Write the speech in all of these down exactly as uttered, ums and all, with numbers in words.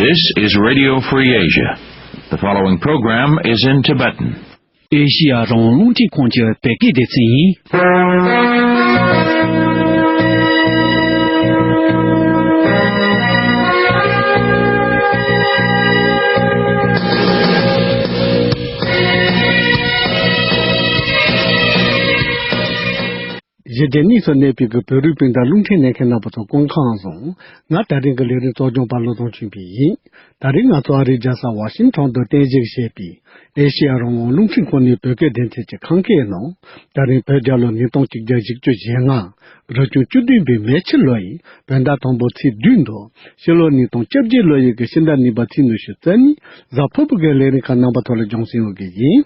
This is Radio Free Asia. The following program is in Tibetan. ཨེ་ཤི་ཡ་རང་དབང་རླུང་འཕྲིན་ཁང་གི་བོད་སྐད་སྡེ་ཚན་ཡིན། གཞི་རྒྱ་གཉིས་སུ་གནས་པའི་གི་བོད་རིགས་སྤུན་ཟླ་རླུང་འཕྲིན་གནས་མཁན་རྣམ་པ་ཚོ་སྐུ་ཁམས་བཟང་། ང་དེ་རིང་གི་ལས་རིམ་གཙོ་སྐྱོང་པ་བློ་བཟང་ཆོས་འཕེལ་ཡིན། དེ་རིང་ང་ཚོ་ཨ་རིའི་རྒྱལ་ས་ཝ་ཤིང་ཊོན་དུ་རྟེན་གཞི་བྱས་པའི་ཨེ་ཤེ་ཡ་རང་དབང་རླུང་འཕྲིན་ཁང་ནས་བོད་སྐད་སྡེ་ཚན་གྱི་ཁམས་སྐད་ནང་། དེ་རིང་བོད་རྒྱལ་ལོ་ཉིས་སྟོང་གཅིག་བརྒྱ་བཞི་བཅུ་ཞེ་ལྔ། རབ་བྱུང་བཅུ་བདུན་པའི་མེ་ཕྱི་ལོ་ཡི་བོད་ཟླ་དང་པོ་ཚེས་བདུན་དུ། ཕྱི་ལོ་ཉིས་སྟོང་བཅོ་བརྒྱད་ལོ་ཡི་གི་ཕྱི་ཟླ་གཉིས་པ་ཚེས་ཉི་ཤུ་རྩ་གཉིས་གཟའ་ཕུར་བུ་གི་ལས་རིམ་ཁག་རྣམ་པ་ཐོག་ལ་སྦྱོང་སྲིང་འོག་གི་ཡིན།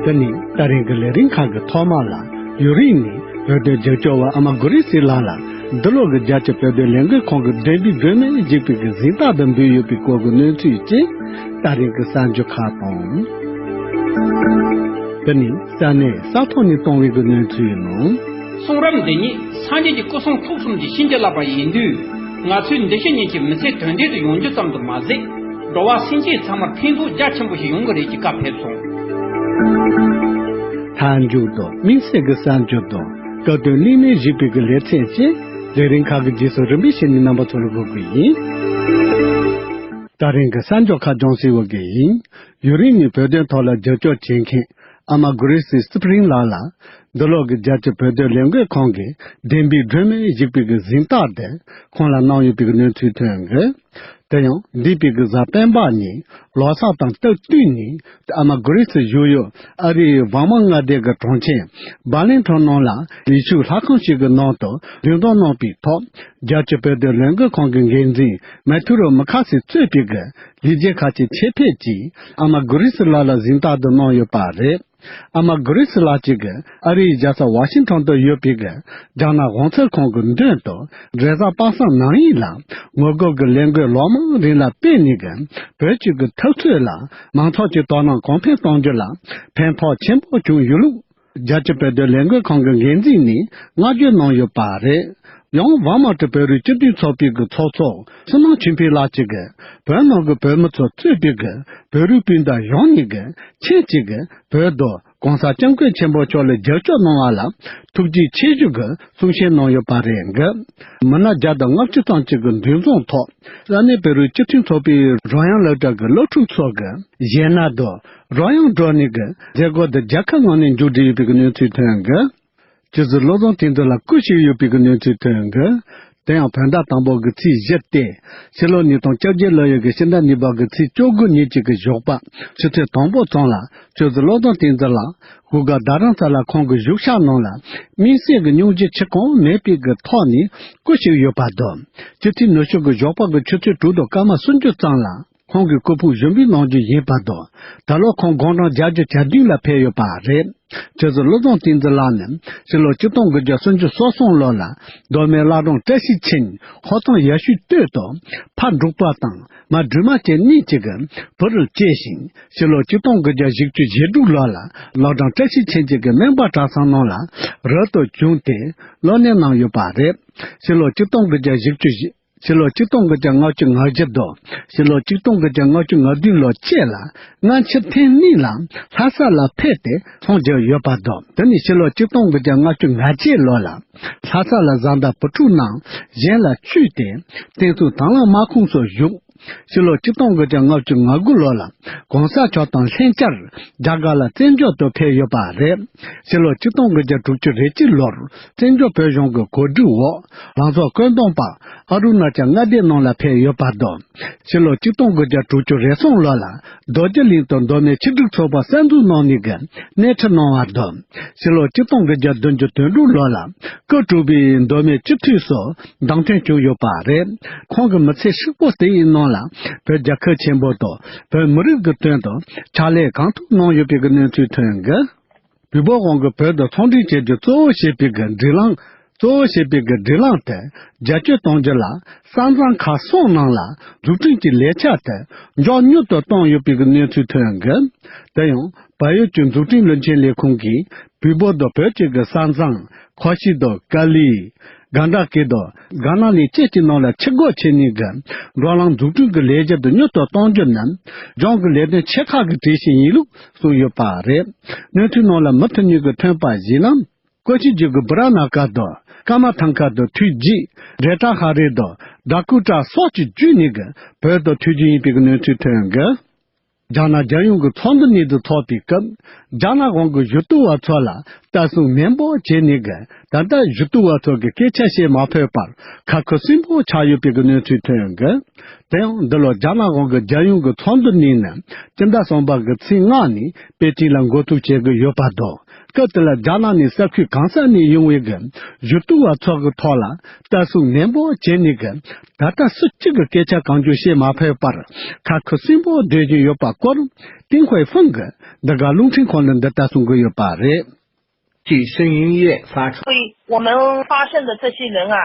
དེ་ནི་ད་རིང་གི་ལས་རིམ་ཁག་གི་ཐོག་མ་ལ། ཡུན་རིང་ནས་བོད་དོན་རྒྱབ་སྐྱོར་བ་ཨ་མ་གུ་རེ་སི་ལགས་ལ། འདི་ལོ་གི་རྒྱ་ཆེ་བོད་དོན་ལས་འགུལ་ཁང་གི་བདེན་པའི་སྒྲོན་མེ་ཞིག་པའི་གི་གཟེངས་རྟགས་དུ་འབུལ་ཡོད་པའི་སྐོར་གྱི་གནས་ཚུལ་བཅས། ད་རིང་གི་གསར་འགྱུར་ཁག་དང་། དེ་ནི་ས་གནས་ས་ཐོག་ནས་གཏོང་བའི་གི་གནས་ཚུལ་ཡིན་ནོ། གསུང་རབ་འདི་ཉིད་སངས་རྒྱས་ཀྱི་སྐུ་གསུང་ཐུགས་གསུམ་གྱིས་བྱིན་གྱིས་བརླབས་པ་ཡིན་དུས། ང་ཚོས་འདི་ཕྱི་གཉིས་ཀྱི་མི་ཚེ་དོན་ལྡན་དུ་ཡོང་རྒྱུ་ཙམ་དུ་མ་ཟད། འགྲོ་བ་སེམས་ཅན་ཚང་མར་ཕན་ཐོགས་རྒྱ་ཆེན་པོ་ཞིག་ཡོང་གི་རེད་ཅེས་བཀའ་ཕེབས་སོང་། མཐའ་མཇུག་ཏུ་དམིགས་བསལ་གྱི་གསར་འགྱུར་དང་། སྐབས་དོན་གླེང་མོལ་ཞིག་པའི་གི་ལེ་ཚན་བཅས། ལས་རིམ་ཁག་གི་རྗེས་སུ་རིམ་པས་བྱས་ནས་རྣམ་པ་ཚོ་ལ་འགོད་དགོས་ཡིན། ད་རིང་གི་གསར་འགྱུར་ཁག་སྦྱོང་སྲིད་འོག་གི་ཡིན། ཡུན་རིང་ནས་བོད་དོན་ཐོག་ལ་རྒྱབ་སྐྱོར་བྱེད་མཁན་ཨ་མ་གུ་རེ་སི་སི་པི་རིང་ལགས་ལ། འདི་ལོ་གི་རྒྱལ་སྤྱི་བོད་དོན་ལས་འགུལ་ཁང་གིས་བདེན་པའི་སྒྲོན་མེ་ཞིག་པའི་གི་གཟེངས་རྟགས་དེ་ཁོང་ལ་གནང་ཡོད་པའི་གི་གནས་ཚུལ་ཐོན་ཡོད། དེ་ཡང་འདས་པའི་གི་གཟའ་སྤེན་པ་ཉིན་ལོ་གསར་དང་སྟབས་བསྟུན་ནས་ཨ་མ་གུ་རེ་སི་བཞུགས་ཡུལ་ཨ་རིའི་འབར་མ་མངའ་སྡེ་གི་གྲོང་ཁྱེར་སྦར་ལིན་ཊོན་ནང་ལ་ཡུལ་ཤུལ་ལྷ་ཁང་ཞིག་གི་ནང་དུ་འདུ་འཛོམས་གནང་པའི་ཐོག་རྒྱལ་སྤྱི་བོད་དོན་ལས་འགུལ་ཁང་གི་འགན་འཛིན་མེ་ཐུ་རུ་མི་ཁ་སིས་གཙོས་པའི་གི་ལས་བྱེད་ཁག་ཅིག་ཆེད་ཕེབས་ཀྱིས་ཨ་མ་གུ་རེ་སི་ལགས་ལ་གཟེངས་རྟགས་དུ་གནང་ཡོད་པ་རེད། ཨ་མ་གུ་རེ་སི་ལགས་ཀྱིས་གི་ཨ་རིའི་རྒྱལ་ས་ཝ་ཤིང་ཊོན་དུ་ཡོད་པའི་གི་རྒྱ་ནག་གཞུང་ཚབ་ཁང་གི་མདུན་དུ་འབྲས་བཟའ་དཔག་བསམ་ནང་ཡིག་ལ་ངོ་རྒོལ་གྱི་ལས་འགུལ་ལོ་མང་རིང་ལ་སྤེལ་ནས་གི་བོད་ཀྱི་གི་འཐབ་རྩོད་ལ་མང་ཚོགས་ཀྱི་དོ་སྣང་གོང་འཕེལ་གཏོང་རྒྱུ་ལ་ཕན་ཐོགས་ཆེན་པོ་བྱུང་ཡོད་ལུགས། རྒྱལ་སྤྱི་བོད་དོན་ལས་འགུལ་ཁང་གི་འགན་འཛིན་ནས་བསྔགས་བརྗོད་གནང་ཡོད་པ་རེད། ཡང་ཝར་མ་ཊི་བོད་རིགས་སྤྱི་མཐུན་ཚོགས་པའི་གི་ཚོགས་གཙོ་བསོད་ནམས་ཆོས་འཕེལ་ལགས་ཀྱིས་གི་བོད་ནང་གི་བོད་མི་ཚོ་གཙོས་པའི་གི་བོད་རིགས་སྤུན་ཟླ་གཞུང་ནས་གི་ཁྱེད་ཀྱིས་གི་བོད་དུ་གོང་ས་སྐྱབས་མགོན་ཆེན་པོ་མཆོག་ལ་རྒྱབ་སྐྱོར་གནང་བ་ལ་ཐུགས་རྗེ་ཆེ་ཞུ་གི་གསུང་བཤད་གནང་ཡོད་པ་རེད་གི། མི་སྣ་བརྒྱ་དང་ལྔ་བཅུ་ཙམ་ཅིག་གི་འདུ་འཛོམས་ཐོག་ས་གནས་བོད་རིགས་སྤྱི་མཐུན་ཚོགས་པའི་རོལ་དབྱང་སློབ་གྲྭ་གི་སློབ་ཕྲུག་ཚོ་གི་གཞས་སྣ་དང་རོལ་དབྱངས་སྒྲོག་ནས་གི་མཛད་སྒོ་དེ་རྒྱལ་ཁབ་ངོས་ནས་མཇུག་སྒྲིལ་ཡོད་པའི་གི་གནས་ཚུལ་ཐོན་གི། སྤྱི་ཟུར་བློ་བཟང་བསྟན་འཛིན་ལགས་སྐུ་གཤེགས་ཡོད་པའི་གི་གནས་ཚུལ་ཐོན་གི། དེ་ཡང་བོད་ཟླ་དང་པོ་གི་ཚེས་བཞི་སྟེ། ཕྱི་ལོ་ཉིས་སྟོང་བཅོ་བརྒྱད་ལོ་ཡི་གི་ཕྱི་ཟླ་གཉིས་པ་གི་ཚེས་བཅུ་དགུ་ཉིན་གཅིག་གི་ཞོགས་པ་ཆུ་ཚོད་དང་པོ་ཙམ་ལ་སྤྱི་ཟུར་བློ་བཟང་བསྟན་འཛིན་ལགས་བཞུགས་སྒར་རྡ་རམ་ས་ལ་ཁོང་གི་བཞུགས་ཤག་ནང་ལ་དམིགས་བསལ་གྱི་སྙུང་གཞི་ཆེ་གང་མེད་པའི་གི་ཐོག་ནས་སྐུ་གཤེགས་ཡོད་པ་དང་། སྤྱི་འཐུས་ནུབ་ཕྱོགས་ཀྱི་ཞོགས་པ་གི་ཆུ་ཚོད་དྲུག་དང་སྐར་མ་སུམ་ཅུ་ཙམ་ལ་ཁོང་གི་སྐུ་ཕུང་ཞུགས་འབུལ་གནང་རྒྱུ་ཡིན་པ་དང་། ད་ལོ་ཁོང་དགུང་གྲངས་བརྒྱད་ཅུ་གྱ་བདུན་ལ་ཕེབས་ཡོད་པ་རེད། སྤྱི་ཟུར་བློ་བཟང་བསྟན་འཛིན་ལགས་ནི་ཕྱི་ལོ་ཆིག་སྟོང་དགུ་བརྒྱ་སུམ་ཅུ་སོ་གསུམ་ལོ་ལ་མདོ་སྨད་བླ་བྲང་བཀྲ་ཤིས་ཆེན་ཧོར་ཐང་ཡ་ཤུལ་སྟོད་དུ་ཕ་འབྲུག་པ་དང་མ་སྒྲོལ་མ་བཅས་གཉིས་ཀྱི་གི་བུ་རུ་སྐྱེས་ཤིང་། ཕྱི་ལོ་ཆིག་སྟོང་དགུ་བརྒྱ་བཞི་བཅུ་ཞེ་དྲུག་ལོ་ལ་བླ་བྲང་བཀྲ་ཤིས་ཆེན་གྱི་གི་སྨན་པ་གྲྭ་ཚང་ནང་ལ་རབ་ཏུ་བྱུང་སྟེ་སློབ་གཉེར་གནང་ཡོད་པ་རེད། ཕྱི་ལོ་ཆིག་སྟོང་དགུ་བརྒྱ་བཞི་བཅུ་ཞེ་ཕྱི་ལོ་ཆིག་སྟོང་དགུ་བརྒྱ་ལྔ་བཅུ་ང་བཞི་དང་ཕྱི་ལོ་ཆིག་སྟོང་དགུ་བརྒྱ་ལྔ་བཅུ་ང་བདུན་ལོ་བཅས་ལ་སྔ་ཕྱིར་ཐེངས་གཉིས་ལ་ལྷ་ས་ལ་ཕེབས་ཏེ་འཚམས་བཞུགས་ཡོད་པ་དང་། དེ་ནས་ཕྱི་ལོ་ཆིག་སྟོང་དགུ་བརྒྱ་ལྔ་བཅུ་ང་བརྒྱད་ལོ་ལ་ལྷ་ས་ལ་བཟའ་ཟླ་བུ་ཕྲུག་རྣམས་གཞན་ལ་བཅོལ་ཏེ་བསྟན་སྲུང་དྭང་བླངས་དམག་ཁོངས་སུ་ཞུགས། ཕྱི་ལོ་ཆིག་སྟོང་དགུ་བརྒྱ་ལྔ་བཅུ་ང་དགུ་ལོ་ལ་གོང་ས་མཆོག་དང་ལྷན་བཅར་རྒྱ་གར་ལ་བཙན་བྱོལ་དུ་ཕེབས་ཡོད་པ་རེད། ཕྱི་ལོ་ཆིག་སྟོང་དགུ་བརྒྱ་དྲུག་ཅུ་རེ་གཅིག་ལོར་བཙན་བྱོལ་བོད་གཞུང་གི་གོ་སྒྲིག་འོག་ལང་ཚོ་བཀོད་འདོམས་པ་ཨ་རུ་ན་ཅལ་མངའ་སྡེ་ནང་ལ་ཕེབས་ཡོད་པ་དང་། ཕྱི་ལོ་ཆིག་སྟོང་དགུ་བརྒྱ་དྲུག་ཅུ་རེ་གསུམ་ལོ་ལ་རྡོ་རྗེ་གླིང་དུ་མདོ་སྨད་ཆིག་སྒྲིལ་ཚོགས་པ་གསར་འཛུགས་གནང་ནས་ཀྱི་སྣེ་ཁྲིད་གནང་བ་དང་། ཕྱི་ལོ་ཆིག་སྟོང་དགུ་བརྒྱ་བདུན་ཅུ་དོན་དྲུག་ལོ་ལ་སྐུ་དྲུང་པའི་མདོ་སྨད་སྤྱི་འཐུས་སུ་བདམས་ཐོན་བྱུང་ཡོད་པ་རེད། ཁོང་གི་མི་ཚེ་ཧྲིལ་པོ་དེ་ཡི་ནང་ལ་བོད་རྒྱལ་ཁབ་ཆེན་པོ་དང་བོད་མི་རིགས་ཀྱི་དོན་དུ་ཕྱག་ལས་གང་ཐུབ་གནང་ཡོད་པའི་གནས་ཚུལ་ཐོན་གི། བི་བོད་དབང་གིས་བོད་དུ་ཚོང་འབྲེལ་བྱེད་རྒྱུ་གཙོ་བོ་བྱེད་པའི་གི་སྒྲིག་ལམ། གཙོ་བོ་བྱེད་པའི་གི་སྒྲིག་ལམ་དེ་རྒྱ་སྐྱེད་གཏོང་རྒྱུ་ལ་ས་མཚམས་ཁག་གསུམ་ནང་ལ་འཛུགས་སྐྲུན་གྱི་ལས་འཆར་དེ་མགྱོགས་མྱུར་དུ་གཏོང་ཡོད་པའི་གི་གནས་ཚུལ་ཐོན་གི། དེ་ཡང་བལ་ཡུལ་གྱི་འཛུགས་སྐྲུན་བློན་ཆེན་ལས་ཁུངས་ཀྱིས་བི་བོད་དང་བོད་བཅས་ཀྱི་ས་མཚམས་ཁོ་ཤི་དང་ཀ་ལི། གྷན་དྷ་སྐད་དུ། གྷ་ན་ལི་སྐད་ཀྱི་ནང་ལ་ཆུ་འགོ་བྱེད་ནས་ཀྱི་འགྲོ་ལམ་འཛུགས་སྐྲུན་གྱི་ལས་གཞི་དེ་མྱུར་དུ་གཏོང་རྒྱུ་ནི་ལྗོངས་ཀྱི་ལས་དོན་ཆེ་ཁག་གི་གྲས་ཤིག་ཡིན་ལུགས་གསུངས་ཡོད་པ་རེད། སྣོན་འཕྲུལ་ནང་ལ་མུ་མཐུད་ནས་ཀྱི་ཐོན་པ་ཞིག་ལ། ཀོ་ཆི་ཇུ་གི་བྷུ་ར་ན་ཀ་དང་ཀ་མ་ཐང་ཀ་དང་ཐུའུ་ཇི། རེ་ཏྲ་ཧ་རེ་དང་ཌ་ཀུ་ཏྲ་སོགས་ཀྱི་བརྒྱུད་ནས་ཀྱི་བོད་དུ་ཐུག་རྒྱུ་ཡིན་པའི་གནས་ཚུལ་ཐོན་གི། རྒྱ་ནག་རྒྱལ་ཡོངས་ཀྱི་ཚོགས་འདུ་གཉིས་སུ་ཚོགས་པའི་སྐབས། རྒྱ་ནག་དབང་གི་ཞུ་གཏུག་པ་ཚོ་ལ་ལྟ་སྲུང་ནན་པོ་བྱས་ནས་ཀྱི་ད་ལྟ་ཞུ་གཏུག་པ་ཚོ་གི་སྐད་ཆ་བཤད་མ་ཕོད་པར་ཁ་ཁུ་སིམ་པོ་ཆགས་ཡོད་པའི་གནས་ཚུལ་ཐོན་གི། དེ་ཡང་འདི་ལོ་རྒྱ་ནག་དབང་གི་རྒྱལ་ཡོངས་ཀྱི་ཚོགས་འདུ་གཉིས་ནི་སྤྱི་ཟླ་གསུམ་པ་གི་ཚེས་ལྔ་ནས་པེ་ཅིང་ལ་འགོ་ཚུགས་བྱེད་ཀྱི་ཡོད་པ་དང་། སྐབས་དེ་ལ་རྒྱ་ནག་ནས་ས་ཁུལ་གང་ས་ནས་ཡོང་བའི་གི་ཞུ་གཏུག་པ་ཚོ་གི་ཐོག་ལ་ལྟ་སྲུང་ནན་པོ་བྱས་ནས་གི་ད་ལྟ་སུ་གཅིག་གི་སྐད་ཆ་གང་བྱུང་བཤད་མ་ཕོད་པར་ཁ་ཁུ་སིམ་པོ་སྡོད་བཞིན་ཡོད་པ་སྐོར། ཏིང་ཧུའེ་ཧྥང་གིས་འདི་ག་རླུང་འཕྲིན་ཁང་ལ་འདི་ལྟར་གསུང་གི་ཡོད་པ་རེད། 据孙云月发出。所以我们发现的这些人啊，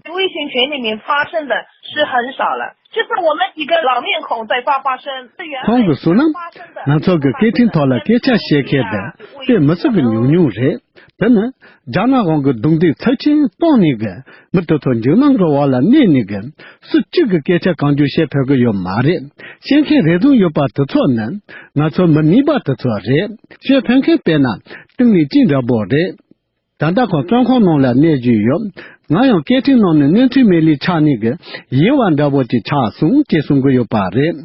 微信群里面发声的是很少了，就是我们几个老面孔在发发声。 ཁོང་གིས་གསུངས་ན། ང་ཚོ་གི་སྐད་འཕྲིན་ཐོག་ལ་སྐད་ཆ་བཤད་མཁན་དེ་དཔེ་མི་སྲིད་གི་ཉུང་ཉུང་རེད། དེ་ནི་རྒྱ་ནག་དབང་གི་རྡུང་རྡེག་ཚབས་ཆེན་བཏང་ནས་གི་མི་དེ་ཚོ་འཇིགས་སྣང་གི་འོག་ལ་གནས་ནས་གི་སུ་གཅིག་གི་སྐད་ཆ་གང་བྱུང་བཤད་ཕོད་གི་ཡོད་མ་རེད། བཤད་མཁན་རེ་ཟུང་ཡོད་པ་དེ་ཚོ་ནི་ང་ཚོ་མི་ནུས་པ་དེ་ཚོ་རེད། བཤད་ཕོད་མཁན་དཔེར་ན་ཏིང་ལི་ཅི་འདྲ་པོ་རེད། ད་ལྟ་ཁོང་བཙོན་ཁང་ནང་ལ་གནས་བཞིན་ཡོད། ང་ཡང་སྐད་འཕྲིན་ནང་ནས་གནས་ཚུལ་མེད་ལས་ཆགས་ནས་གི་ཡིད་དབང་འདྲ་པོ་ཅིག་ཆགས་སོང་ཅེས་གསུང་གི་ཡོད་པ་རེད།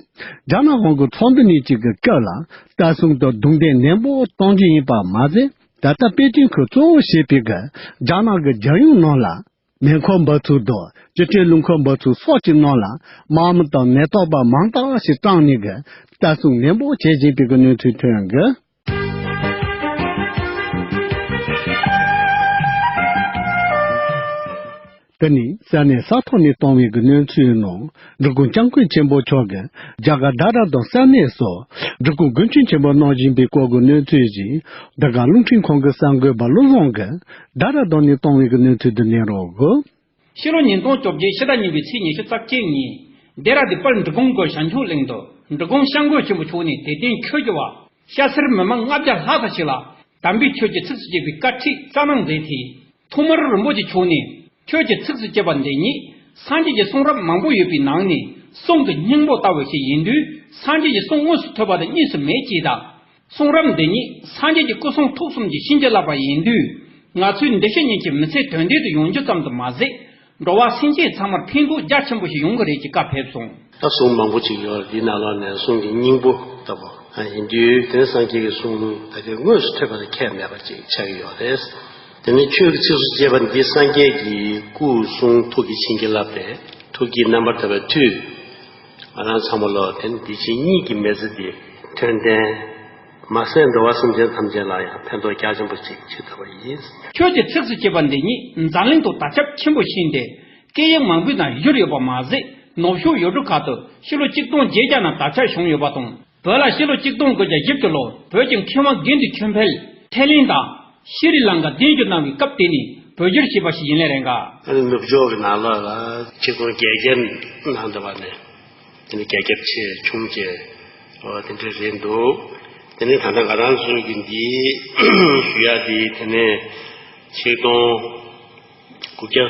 རྒྱ་ནག་དབང་གི་ཚོགས་འདུ་གཉིས་གཅིག་གི་སྐབས་ལ་ལྟ་སྲུང་དང་རྡུང་རྡེག་ནན་པོ་གཏོང་རྒྱུ་ཡིན་པ་མ་ཟད། ད་ལྟ་པེ་ཅིང་ཁུལ་གཙོ་བོ་བྱས་པའི་གི་རྒྱ་ནག་གི་རྒྱལ་ཡོངས་ནང་ལ་མེ་འཁོར་འབབ་ཚུགས་དང་སྤྱི་ཁྲེ་རླུང་འཁོར་འབབ་ཚུགས་སོགས་ཀྱི་ནང་ལ་དམག་མི་དང་ནད་ཐོག་པ་མང་དག་ཞིག་བཏང་ནས་གི་ལྟ་སྲུང་ནན་པོ་བྱེད་བཞིན་པའི་གི་གནས་ཚུལ་ཐོན་གི། དེ་ནི་ས་གནས་ས་ཐོག་ནས་གཏོང་བའི་གི་གནས་ཚུལ་ནང་འབྲི་གུང་སྐྱབས་མགོན་ཆེན་པོ་མཆོག་གིས་རྒྱ་གར་རྡ་ར་དང་ས་གནས་སུ་འབྲི་གུང་དགོན་ཆེན་ཆེན་པོ་གནང་བཞིན་པའི་སྐོར་གྱི་གནས་ཚུལ་ཞིག་འདི་ག་རླུང་འཕྲིན་ཁང་གི་གསར་འགོད་པ་བློ་བཟང་གིས་རྡ་ར་དང་ནས་གཏོང་བའི་གི་གནས་ཚུལ་འདི་གནང་རོགས་གོ། ཕྱི་ལོ་ཉིས་སྟོང་བཅོ་བརྒྱད་ཕྱི་ཟླ་གཉིས་པའི་ཚེས་ཉི་ཤུ་རྩ་གཅིག་ཉིན་ལྡེ་ར་ལྡུན་དཔལ་འབྲི་གུང་དགོན་བྱང་ཆུབ་གླིང་དུ་འབྲི་གུང་སྐྱབས་མགོན་ཆེན་པོ་མཆོག་ནས་དད་ལྡན་ཆོས་ཀྱི་བ། སྐྱ་སེར་མི་མང་ལྔ་བརྒྱ་ལྷག་ཙམ་ཞིག་ལ་དམ་པའི་ཆོས་ཀྱི་ཚིགས་སུ་བཅད་པའི་བཀའ་ཁྲིད་སྩལ་གནང་མཛད་དེ། ཐོག་མར་རིན་པོ་ཆེ་མཆོག་ནས་ཆོས་ཀྱི་ཚིགས་སུ་བཅད་པ་འདི་ཉིད་སངས་རྒྱས་ཀྱི་གསུང་རབ་མང་པོ་ཡོད་པའི་ནང་ནས་གསུང་གི་སྙིང་པོ་ལྟ་བུ་ཞིག་ཡིན་དུས། སངས་རྒྱས་ཀྱི་གསུང་དངོས་སུ་ཐོས་པ་དང་གཉིས་སུ་མེད་ཅེས་དང་། གསུང་རབ་འདི་ཉིད་སངས་རྒྱས་ཀྱི་སྐུ་གསུང་ཐུགས་གསུམ་གྱིས་བྱིན་གྱིས་བརླབས་པ་ཡིན་དུས། ང་ཚོའི་འདི་ཕྱི་གཉིས་ཀྱི་མི་ཚེ་དོན་ལྡན་དུ་ཡོང་རྒྱུ་ཙམ་དུ་མ་ཟད། འགྲོ་བ་སེམས་ཅན་ཚང་མར་ཕན་ཐོགས་རྒྱ་ཆེན་པོ་ཞིག་ཡོང་གི་རེད་ཅེས་བཀའ་ཕེབས་སོང་། ད་གསུང་མང་པོ་ཅིག་ཡོད་རེད། འདི་ནང་ལོགས་ནས་གསུང་གི་སྙིང་པོ་ལྟ་བུ་ཡིན་དུས། དེ་ནི་སངས་རྒྱས་ཀྱི་གསུང་ད་ལྟའི་དངོས་སུ་ཐོས་པ་དང་ཁྱད་མེད་པ་ཅིག་ཆགས་ཀྱི་ཡོད་རེད། དེ་ནི་ཆོས་ཀྱི་ཚིགས་སུ་བཅད་པ་འདི་སངས་རྒྱས་ཀྱི་སྐུ་གསུང་ཐུགས་ཀྱིས་བྱིན་གྱིས་བརླབས་པའི་ཐུགས་ཀྱི་རྣམ་པར་ཐར་པའི་མཐུས། ང་རང་ཚང་མ་ལོ་དེ་ནི་འདི་ཕྱི་གཉིས་ཀྱི་མི་ཚེ་འདི་དོན་ལྡན། མ་ཟད་འགྲོ་བ་སེམས་ཅན་ཐམས་ཅད་ལ་ཡང་ཕན་ཐོགས་རྒྱ་ཆེན་པོ་ཅིག་ཆེ་ཐུབ་པ་ཡིན། ཆོས་ཀྱི་ཚིགས་སུ་བཅད་པ་འདི་ཉིད་འཛམ་གླིང་དུ་དར་ཁྱབ་ཆེན་པོ་ཕྱིན་ཏེ། སྐད་ཡིག་མང་པོའི་ནང་བསྒྱུར་ཡོད་པ་མ་ཟད། ནུབ་ཕྱོགས་ཡུལ་གྲུ་ཁག་ཏུ་ཕྱི་ལོ་གཅིག་སྟོང་བརྒྱད་བརྒྱ་ནང་དར་ཁྱབ་བྱུང་ཡོད་པ་དང་། བོད་ལ་ཕྱི་ལོ་གཅིག་སྟོང་དགུ་བརྒྱ་བཞི་བཅུ་ལོར་བོད་ཀྱི་མཁས་དབང་དགུན་དུ་ཆོས་འཕེལ་ཐེ་ལིང་དང་ཤྲི་ལང་ཀ་བདུན་གྱིས་གནང་བའི་སྐབས་དེ་ནས་བོད་བསྒྱུར་བྱས་པ་ཞིག་ཡིན་ལེ་རེད་འགའ། ནུབ་ཕྱོགས་ཀྱི་ནང་ལོགས་ལ་ཆིག་སྟོང་བརྒྱད་བརྒྱ་ནང་འདྲ་བ་ནས། དེ་ནི་རྒྱ་ཁྱབ་ཆེ་ཆུང་བཅས་དེ་འདྲ་རེད་འདུག་དེ་ནི་ད་ལྟ་ང་རང་ཚོའི་གི་འདི་ཞུ་ཡ་འདི་དེ་ནི་ཆིག་སྟོང་དགུ་བརྒྱ་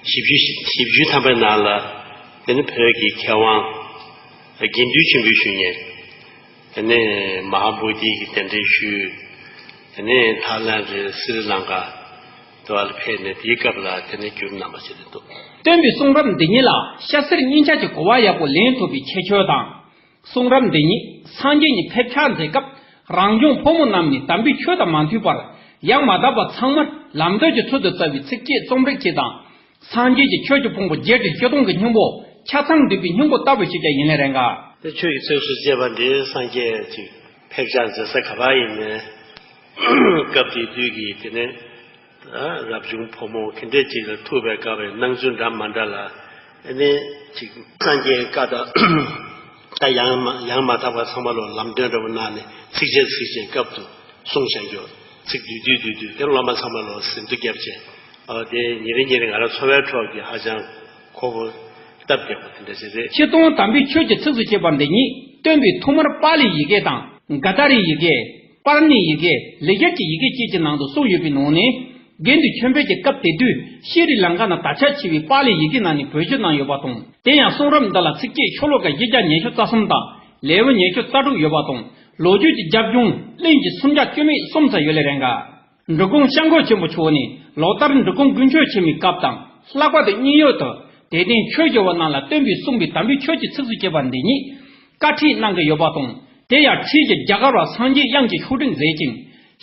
བཞི་བཅུ་བཞི་བཅུ་ཐམ་པའི་ནང་ལ་དེ་ནི་བོད་ཀྱི་མཁས་དབང་དགེ་འདུན་ཆེན་པོའི་ཞུ་ཉན། དེ་ནས་མ་ཧཱ་བོ་དྷི་གི་གདན་འདྲེན་ཞུས། དེ་ནས་ཐའི་ལན་རེད། སི་རི་ལང་ཀ་དུ་བ་ལ་ཕེབས་ནས་དེའི་སྐབས་ལ་དེ་ནས་བསྒྱུར་གནང་བ་ཞིག་རེད་འདུག་སྟོན་པའི་གསུང་རབ་འདི་ཉིད་ལ་སྐྱ་སེར་གཉིས་ཆ་གྱི་གོ་བ་ཡག་པོ་ལེན་ཐུབ་པའི་ཁྱད་ཆོས་དང་། གསུང་རབ་འདི་ཉིད་སངས་རྒྱས་ཉིད་ཕེབས་ཕྱག་མཛད་སྐབས་རང་བྱུང་ཕོ་མོ་རྣམས་ནི་དམ་པའི་ཆོས་དང་མ་མཐུན་པར་ཡང་མ་དག་པ་ཚང་མར་ལམ་སྟོན་གྱི་ཚུལ་དུ་སྩལ་བའི་ཚིགས་བཅད་རྩོམ་རིག་ཅིག་དང་། སངས་རྒྱས་ཀྱི་ཆོས་ཀྱི་ཕུང་པོ་བརྒྱད་ཁྲི་བཞི་སྟོང་གི་སྙིང་པོ་ཆ་ཚང་འདུས་པའི་སྙིང་པོ་ལྟ་བུ་ཞིག་ཀྱང་ཡིན་ལེ་རེད་འགའ། དེ་ཆོས་ཀྱི་ཚིགས་སུ་བཅད་པ་འདི་སངས་རྒྱས་ཀྱི་ཕེབས་ཕྱག་མཛད་ས་ག་པར་ཡིན་ནའི། སྐབས་དེ་དུས་ཀྱི་དེ་ནས་རབ་བྱུང་ཕོ་མོ་ག་འདྲས་ཅིག་ལ་ཐུག་པའི་སྐབས་པའི་སྣང་ཚུལ་འདྲ་མ་འདྲ་ལ། ཨ་ནི་ཅིག་སངས་རྒྱས་བཀའ་དང་། ད་ཡང་མ་ཡང་མ་དག་པ་ཚང་མ་ལོ་ལམ་སྟོན་འདྲ་བོ་གནང་ནས་ཚིགས་བཅད་ཚིགས་བཅད་སྐབས་སུ་གསུངས་བཞག་རྒྱུ། ཚིག་བསྡུས་བསྡུས་བསྡུས་བསྡུས་དེ་སློབ་མ་ཚང་མ་ལོ་ཟིན་ཐོ་བརྒྱབ་བྱས། ཨ་དེ་ཉིན་རེ་ཉིན་རེ་ང་རང་འཚོ་བའི་ཁྲོད་ཀྱི་ཧ་ཅང་ཁོ་བོ་སྟབས་བདེ་པོ་དེ་འདྲ་ཞིག་རེད། ཆིག་སྟོང་དམ་པའི་ཆོས་ཀྱི་ཚིགས་སུ་བཅད་པ་འདི་ཉིད་སྟོན་པས་ཐོག་མར་པཱ་ལིའི་ཡི་གེ་དང་། ག་ཏཱ་རའི་ཡི་གེ། པཱ་ཎིའི་ཡི་གེ། ལེགས་སྦྱར་གྱི་ཡི་གེ་བཅས་ཀྱི་ནང་དུ་གསུངས་ཡོད་པའི་ནང་ནས། དགེ་འདུན་ཆོས་འཕེལ་གྱི་སྐབས་དེ་དུས་ཤྲི་ལང་ཀ་ན་དར་ཁྱབ་ཆེ་བའི་པཱ་ལི་ཡི་གེ་ནང་ནས་བོད་བསྒྱུར་གནང་ཡོད་པ་དང་། དེ་ཡང་གསུང་རབ་འདི་ལ་ཚིགས་བཅད་ཤོ་ལོ་ཀ་བཞི་བརྒྱ་ཉི་ཤུ་རྩ་གསུམ་དང་ལེའུ་ཉི་ཤུ་རྩ་དྲུག་ཡོད་པ་དང་། ལོ་རྒྱུས་ཀྱི་རྒྱབ་ལྗོངས་གླིང་གི་སུམ་བརྒྱ་བཅུ་མེད་གསུམ་ཙམ་ཡོད་ལེ་རེད་འགའ། འབྲི་གུང་སྐྱབས་མགོན་ཆེན་པོ་མཆོག་ནས་ལོ་ལྟར་འབྲི་གུང་དགུན་ཆོས་ཆེན་མོའི་སྐབས་དང་། ལྷག་པར་དུ་དབྱིན་ཡུལ་དུ་དད་ལྡན་ཆོས་ཞུ་བ་རྣམས་ལ་སྟོན་པས་གསུངས་པའི་དམ་པའི་ཆོས་ཀྱི་ཚིགས་སུ་བཅད་པ་འདི་ཉིད་བཀའ་ཁྲིད་གནང་གི་ཡོད་པ་དང་། དེ་ཡང་ཁྲིད་ཀྱི་རྒྱ་གར་བ་སངས་རྒྱས་དབྱངས་ཀྱི་ཤོག་དྲིལ་མཛད་ཅིང་།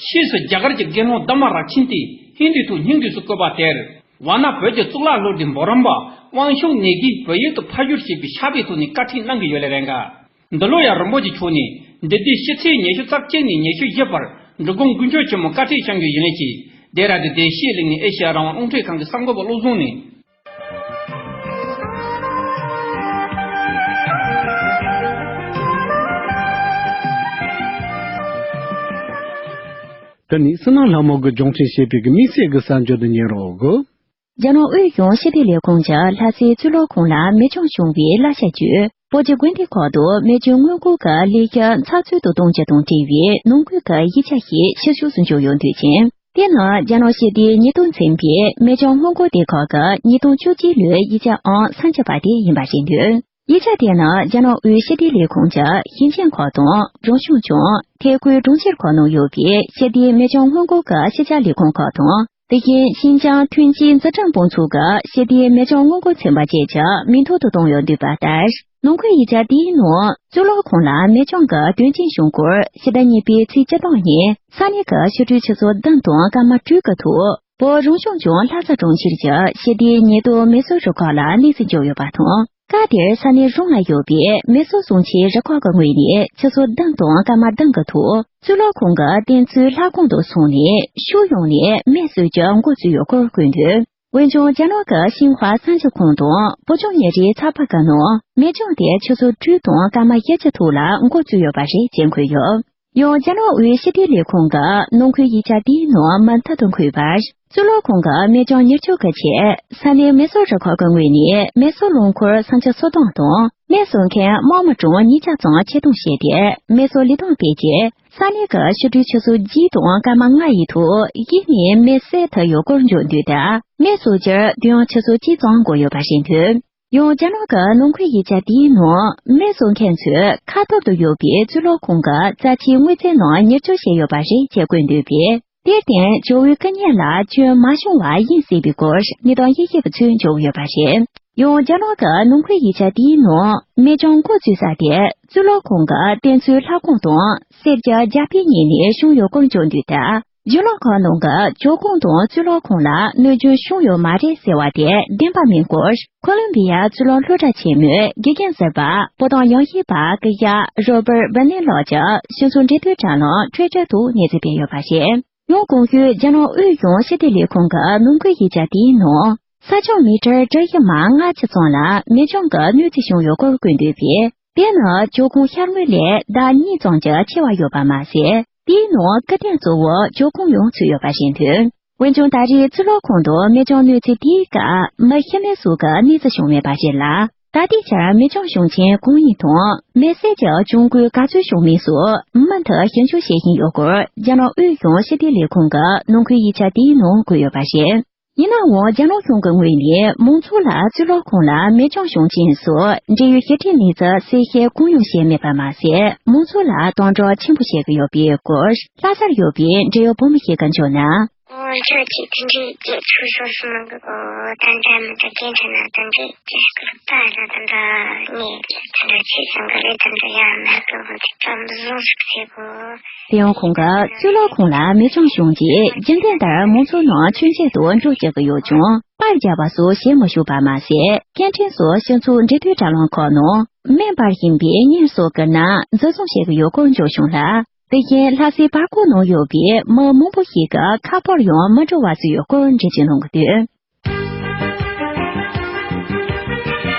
ཕྱིས་སུ་རྒྱ་གར་གྱི་དགེ་སློང་དྷརྨ་རཀྵིན་ཏས་ཧིན་དུའི་ཐོག་སྙིང་བསྡུས་སུ་བཀོད་པ་དེར། ཝཱ་ཎ་བོད་ཀྱི་གཙུག་ལག་སློབ་གྲྭའི་འབུམ་རམས་པ་དབང་ཕྱུག་ནེ་གིས་བོད་ཡིག་ཏུ་ཕབ་བསྒྱུར་བྱས་པའི་ཕྱག་དཔེ་ཐོག་ནས་བཀའ་ཁྲིད་གནང་གི་ཡོད་ལེ་རེད་འགའ། འདི་ལོ་ཡང་རིན་པོ་ཆེ་མཆོག་ནས་འདི་ཟླའི་ཕྱི་ཚེས་ཉི་ཤུ་རྩ་གཅིག་ནས་ཉི་ཤུ་བཞི་བར་འབྲི་གུང་དགུན་ཆོས་ཆེན་མོ་བཀའ་ཁྲིད་བསྐྱང་རྒྱུ་ཡིན་ལེ་ཅི། དེ་ར་དེ་བདེ་སྐྱིད་གླིང་ནས་ཨེ་ཤེ་ཡ་རང་དབང་རླུང་འཕྲིན་ཁང་གི་གསར་འགོད་པ་བློ་བཟང་ནས། དེ་ནི་བསོད་ནམས་ལྷ་མོ་གིས་སྦྱོང་བརྩོན་བྱེད་པའི་གི་དམིགས་བསལ་གྱི་གསར་འགྱུར་དུ་ཉན་རོགས། རྒྱ་ནག་དབུས་གཞུང་ཕྱི་བདེ་ལས་ཁུངས་ཀྱིས་ལྷ་སའི་གཙུག་ལག་ཁང་ལ་མེ་སྐྱོན་བྱུང་བའི་གླ་ཆ་བརྒྱུད། སྤོ་ཇི་དགོན་སྡེ་ཁག་ཏུ་མེ་སྐྱོན་སྔོན་འགོག་གི་ལས་ཀ་ཚགས་ཚུད་དུ་གཏོང་རྒྱུ་དང་འབྲེལ་བའི་ནང་ཁུལ་གྱི་ཡིག་ཆ་ཞིག་ཕྱིར་བཤོལ་དུ་འབྱོར་ཡོད་འདུག་ཅིང་། དེ་ནི་རྒྱ་ནག་ཞི་བདེའི་ཉེས་རྡུང་འཛིན་པའི་མེ་སྐྱོན་སྔོན་འགོག་སྡེ་ཁག་གི་ཉིས་སྟོང་བཅུ་གཅིག་ལོའི་ཡིག་ཆ་ཨང་སུམ་ཅུ་པ་དེ་ཡིན་པ་རེད་འདུག་ཡིག་ཆ་དེ་ནི་རྒྱ་ནག་དབུས་ཞི་བདེ་ལས་ཁུངས་ཀྱི་ཞིང་ཆེན་ཁག་དང་། རང་སྐྱོང་ལྗོངས། ཐད་ཁུལ་གྲོང་ཁྱེར་ཁག་ནང་ཡོད་པའི་ཞི་བདེའི་མེ་སྐྱོན་སྔོན་འགོག་གི་ཤེས་བྱ་ལས་ཁུངས་ཁག་དང་། དེ་བཞིན་ཤིན་ཅང་ཐོན་སྐྱེད་འཛིན་སྐྲུན་དཔུང་ཚོགས་ཀྱི་ཞི་བདེའི་མེ་སྐྱོན་སྔོན་འགོག་ཚན་པ་བཅས་ཀྱིས་མིང་ཐོག་ཏུ་བཏང་ཡོད་འདུག་པ་ལྟར། ནང་ཁུལ་ཡིག་ཆ་དེའི་ནང་། གཙུག་ལག་ཁང་ལ་མེ་སྐྱོན་གྱི་དོན་རྐྱེན་བྱུང་སྐོར་ཕྱི་ཟླ་གཉིས་པའི་ཚེས་བཅུ་སྟོང་ཉིན་ས་གནས་ཀྱི་ཤི་དྲོད་ཆུ་ཚོད་བདུན་དང་སྐར་མ་དྲུག་གི་ཐོག་བོད་རང་སྐྱོང་ལྗོངས་ལྷ་ས་གྲོང་ཁྱེར་གྱི་ཞི་བདེའི་ཉེས་རྡུང་མེ་གསོད་རུ་ཁག་ལ་གནས་ཚུལ་འབྱོར་ཡོད་པ་དང་། སྐབས་དེར་ས་གནས་རང་ལ་ཡོད་པའི་མེ་གསོད་སྲུང་བྱའི་རུ་ཁག་གི་ངོས་ནས་ཆུ་ཚོད་བདུན་དང་སྐར་མ་བདུན་གྱི་ཐོག་གཙུག་ལག་ཁང་གི་རྟེན་གཙོའི་ལྷ་ཁང་དུ་སོང་ནས་ཕྱོགས་ཡོངས་ནས་མེ་གསོད་རྒྱུ་འགོ་བཙུགས་ཡོད་སྐོར་བཀོད་འདུག་འོན་ཀྱང་རྒྱ་ནག་གི་ཤིན་ཧྭ་གསར་འགྱུར་ཁང་དང་བོད་ལྗོངས་ཉིན་རེའི་ཚགས་པར་ཁག་ནང་མེ་སྐྱོན་དེ་ཆུ་ཚོད་དྲུག་དང་སྐར་མ་བཞི་བཅུ་ཐོག་ལ་འགོ་བཙུགས་ཡོད་པ་རེད་ཅེས་འཁོད་ཡོད། ཡང་རྒྱ་ནག་དབུས་ཞི་བདེ་ལས་ཁུངས་ཀྱི་ནང་ཁུལ་ཡིག་ཆ་དེའི་ནང་མུ་མཐུད་དུ་འཁོད་པར། གཙུག་ལག་ཁང་གི་མེ་སྐྱོན་མྱུར་སྐྱོབ་ཀྱི་ཆེད་ས་གནས་མེ་གསོད་རུ་ཁག་གི་ངོས་ནས་མེ་གསོད་རླངས་འཁོར་སུམ་ཅུ་སོ་བདུན་དང་མེ་གསོད་མཁན་དམག་མི་གྲངས་ཉིས་བརྒྱ་ཙམ་ཆེད་གཏོང་བྱས་ཏེ་མེ་གསོད་ལས་དོན་སྤེལ་རྗེས་ས་གནས་ཀྱི་ཕྱི་དྲོའི་ཆུ་ཚོད་བརྒྱད་དང་སྐར་མ་ལྔ་ཡི་ཐོག་གཞི་ནས་མེ་བསད་ཐུབ་ཡོད་སྐོར་བརྗོད་འདུག་སྟེ། མེ་གསོད་རྒྱུར་དུས་ཡུན་ཆུ་ཚོད་གཅིག་ཙམ་འགོར་ཡོད་པ་རེད་འདུག་ཡང་རྒྱ་ནག་གི་ནང་ཁུལ་ཡིག་ཆ་དེའི་ནང་མེ་གསོད་མཁན་ཚོས་ཁ་ཐོར་དུ་ཡོད་པའི་གཙུག་ལག་ཁང་གི་རྩ་ཆེའི་དངོས་རྫས་རྣམས་ཉེར་སྤྱོད་བྱས་ཡོད་པ་རེད་ཅེས་བཀོད་འདུག་པས། དེར་བརྟེན་ཇོ་བོའི་སྐུ་བརྙན་ལ་སྐྱོན་མ་བྱུང་བ་ཡིན་སྲིད་པའི་སྐོར་གནས་སྟངས་དབྱེ་ཞིབ་པ་ཚོས་འཇོག་ཡོད་པ་རེད། ཡང་རྒྱ་ནག་གི་ནང་ཁུལ་ཡིག་ཆ་དེའི་ནང་མེ་སྐྱོན་འགོ་བཙུགས་ས་དེ་གཙུག་ལག་ཁང་གི་རྟེན་གཙོའི་ལྷ་ཁང་དང་གསེར་གྱི་རྒྱ་དཔེ་གཉིས་ནས་བྱུང་ཡོད་སྐོར་འཇོག་འདུག་སྟེ། ཇོ་ལགས་ཁང་ནང་གི་ཇོ་ཁང་དང་གཙུག་ལག་ཁང་ལ་གནོད་སྐྱོན་བྱུང་ཡོད་མ་རེད་ཟེར་བ་དེ་བདེན་པ་མིན་སྐོར། ཁོ་ལོམ་བི་ཡ་གཙུག་ལག་སློབ་གྲྭ་ཆེན་མོའི་དགེ་རྒན་ཟུར་པ་བོད་དོན་ཡོན་ཧྲི་པ་སྐུ་ཞབས་རོ་བར་བྷ་ནེ་ལགས་ཀྱིས་གཞུང་ཕྱོགས་འབྲེལ་མཐུད་དྲ་ལམ་Twitter་དུ་གནས་ཚུལ་སྤེལ་ཡོད་པ་རེད། ཡང་གོང་ཞུས་རྒྱ་ནག་དབུས་གཞུང་ཕྱི་བདེ་ལས་ཁུངས་ཀྱི་ནང་ཁུལ་ཡིག་ཆ་དེའི་ནང་། ས་ཕྱོགས་མི་ཊར་བཅུ་བཞི་མ་ལྔ་བཅུ་ཙམ་ལ་མེ་སྐྱོན་གྱི་གནོད་འཚེ་བྱུང་ཡོད་སྐོར་བཀོད་འདུག་པས། དེ་ནི་ཇོ་ཁང་ཤར་ངོས་ལས་ཟླ་གཉིས་ཙམ་གྱི་ཆེ་བ་ཡོད་པ་མ་ཟད། དེའི་ནང་སྐུ་རྟེན་གཙོ་བོ་ཇོ་ཁང་ཡང་ཚུད་ཡོད་པ་རེད་འདུག་འོན་ཀྱང་ད་རེས་གཙུག་ལག་ཁང་དུ་མེ་སྐྱོན་གནོད་འཚེ་དེའི་སྐབས་མི་ཤི་རྨས་སོགས་ཀྱི་གནས་ཚུལ་བྱུང་མེད་པ་རེད་ལ། ད་ལྟའི་ཆར་མེ་སྐྱོན་བྱུང་རྐྱེན་གང་ཡིན་དང་མེ་བསད་ཀྱི་གྱོང་གུན་ག་ཚོད་བྱུང་མིན་སོགས་མུ་མཐུད་ཞིབ་འཇུག་བྱེད་བཞིན་ཡོད་སྐོར་རྒྱ་ནག་དབུས་གཞུང་ཕྱི་བདེ་ལས་ཁུངས་ཀྱི་ནང་ཁུལ་ཡིག་ཆ་དེའི་ནང་འཁོད་ཡོད་པ་རེད། ཡིན་ནའང་རྒྱ་ནག་གཞུང་གི་ངོས་ནས་མང་ཚོགས་ལ་གཙུག་ལག་ཁང་ལ་མེ་སྐྱོན་བྱུང་རྐྱེན་སོགས་འབྲེལ་ཡོད་ཞིབ་ཕྲའི་གནས་ཚུལ་གསལ་བཤད་གང་ཡང་བྱས་མེད་པ་མ་ཟད། མང་ཚོགས་ལ་དམ་དྲག་ཆེན་པོ་བྱེད་ཀྱི་ཡོད་པའི་སྐོར་ལྷ་སར་ཡོད་པའི་འབྲེལ་ཡོད་བོད་མི་ཞིག་གིས་བརྗོད་ན། ཨོ་ཁྱོད་ཀྱིས་དེ་འདྲའི་སྐད་ཆ་བཤད་སོང་གི་གོ། ད་འདྲ་མི་འདྲ་སྐད་ཆ་ན་ད་འདྲའི་སྐད་ཆ་ད་ལ་ད་འདྲ་ངས་ད་འདྲ་བྱས་སོང་གི་རེད། ད་འདྲ་ཡང་མེད་གི་འོ་དེ་ཙམ་བཟུང་ཞིག་བྱེད་གོ། དེ་ཡང་ཁོང་གིས་གཙུག་ལག་ཁང་ལ་མེ་སྐྱོན་བྱུང་རྗེས་རྒྱུན་ལྡན་ལྟར་མང་ཚོགས་ནང་མཆོད་མཇལ་དུ་འགྲོ་བཅུག་གི་ཡོད་ཀྱང་པར་རྒྱག་པ་སོགས་བྱེད་མ་བཅུག་པ་མ་ཟད། སྐད་འཕྲིན་སོགས་སྤྱི་ཚོགས་འབྲེལ་མཐུད་དྲ་ལམ་ཁག་ནང་སྨན་པར་བཞིན་པའི་བརྙན་སོགས་བསྐུར་ན་འཛིན་བཟུང་བྱེད་ཀྱི་ཡོད་སྐོར་འབྱོར་བྱུང་ལ། དེ་བཞིན་ལྷ་སའི་བར་སྐོར་ནང་ཡོད་པའི་མི་མང་པོ་ཞིག་གི་ཁ་པར་ཡང་མ་འགྲོ་བར་བཟོས་ཡོད་སྐོར་འགྲེལ་བརྗོད་གནང་གི་འདུག་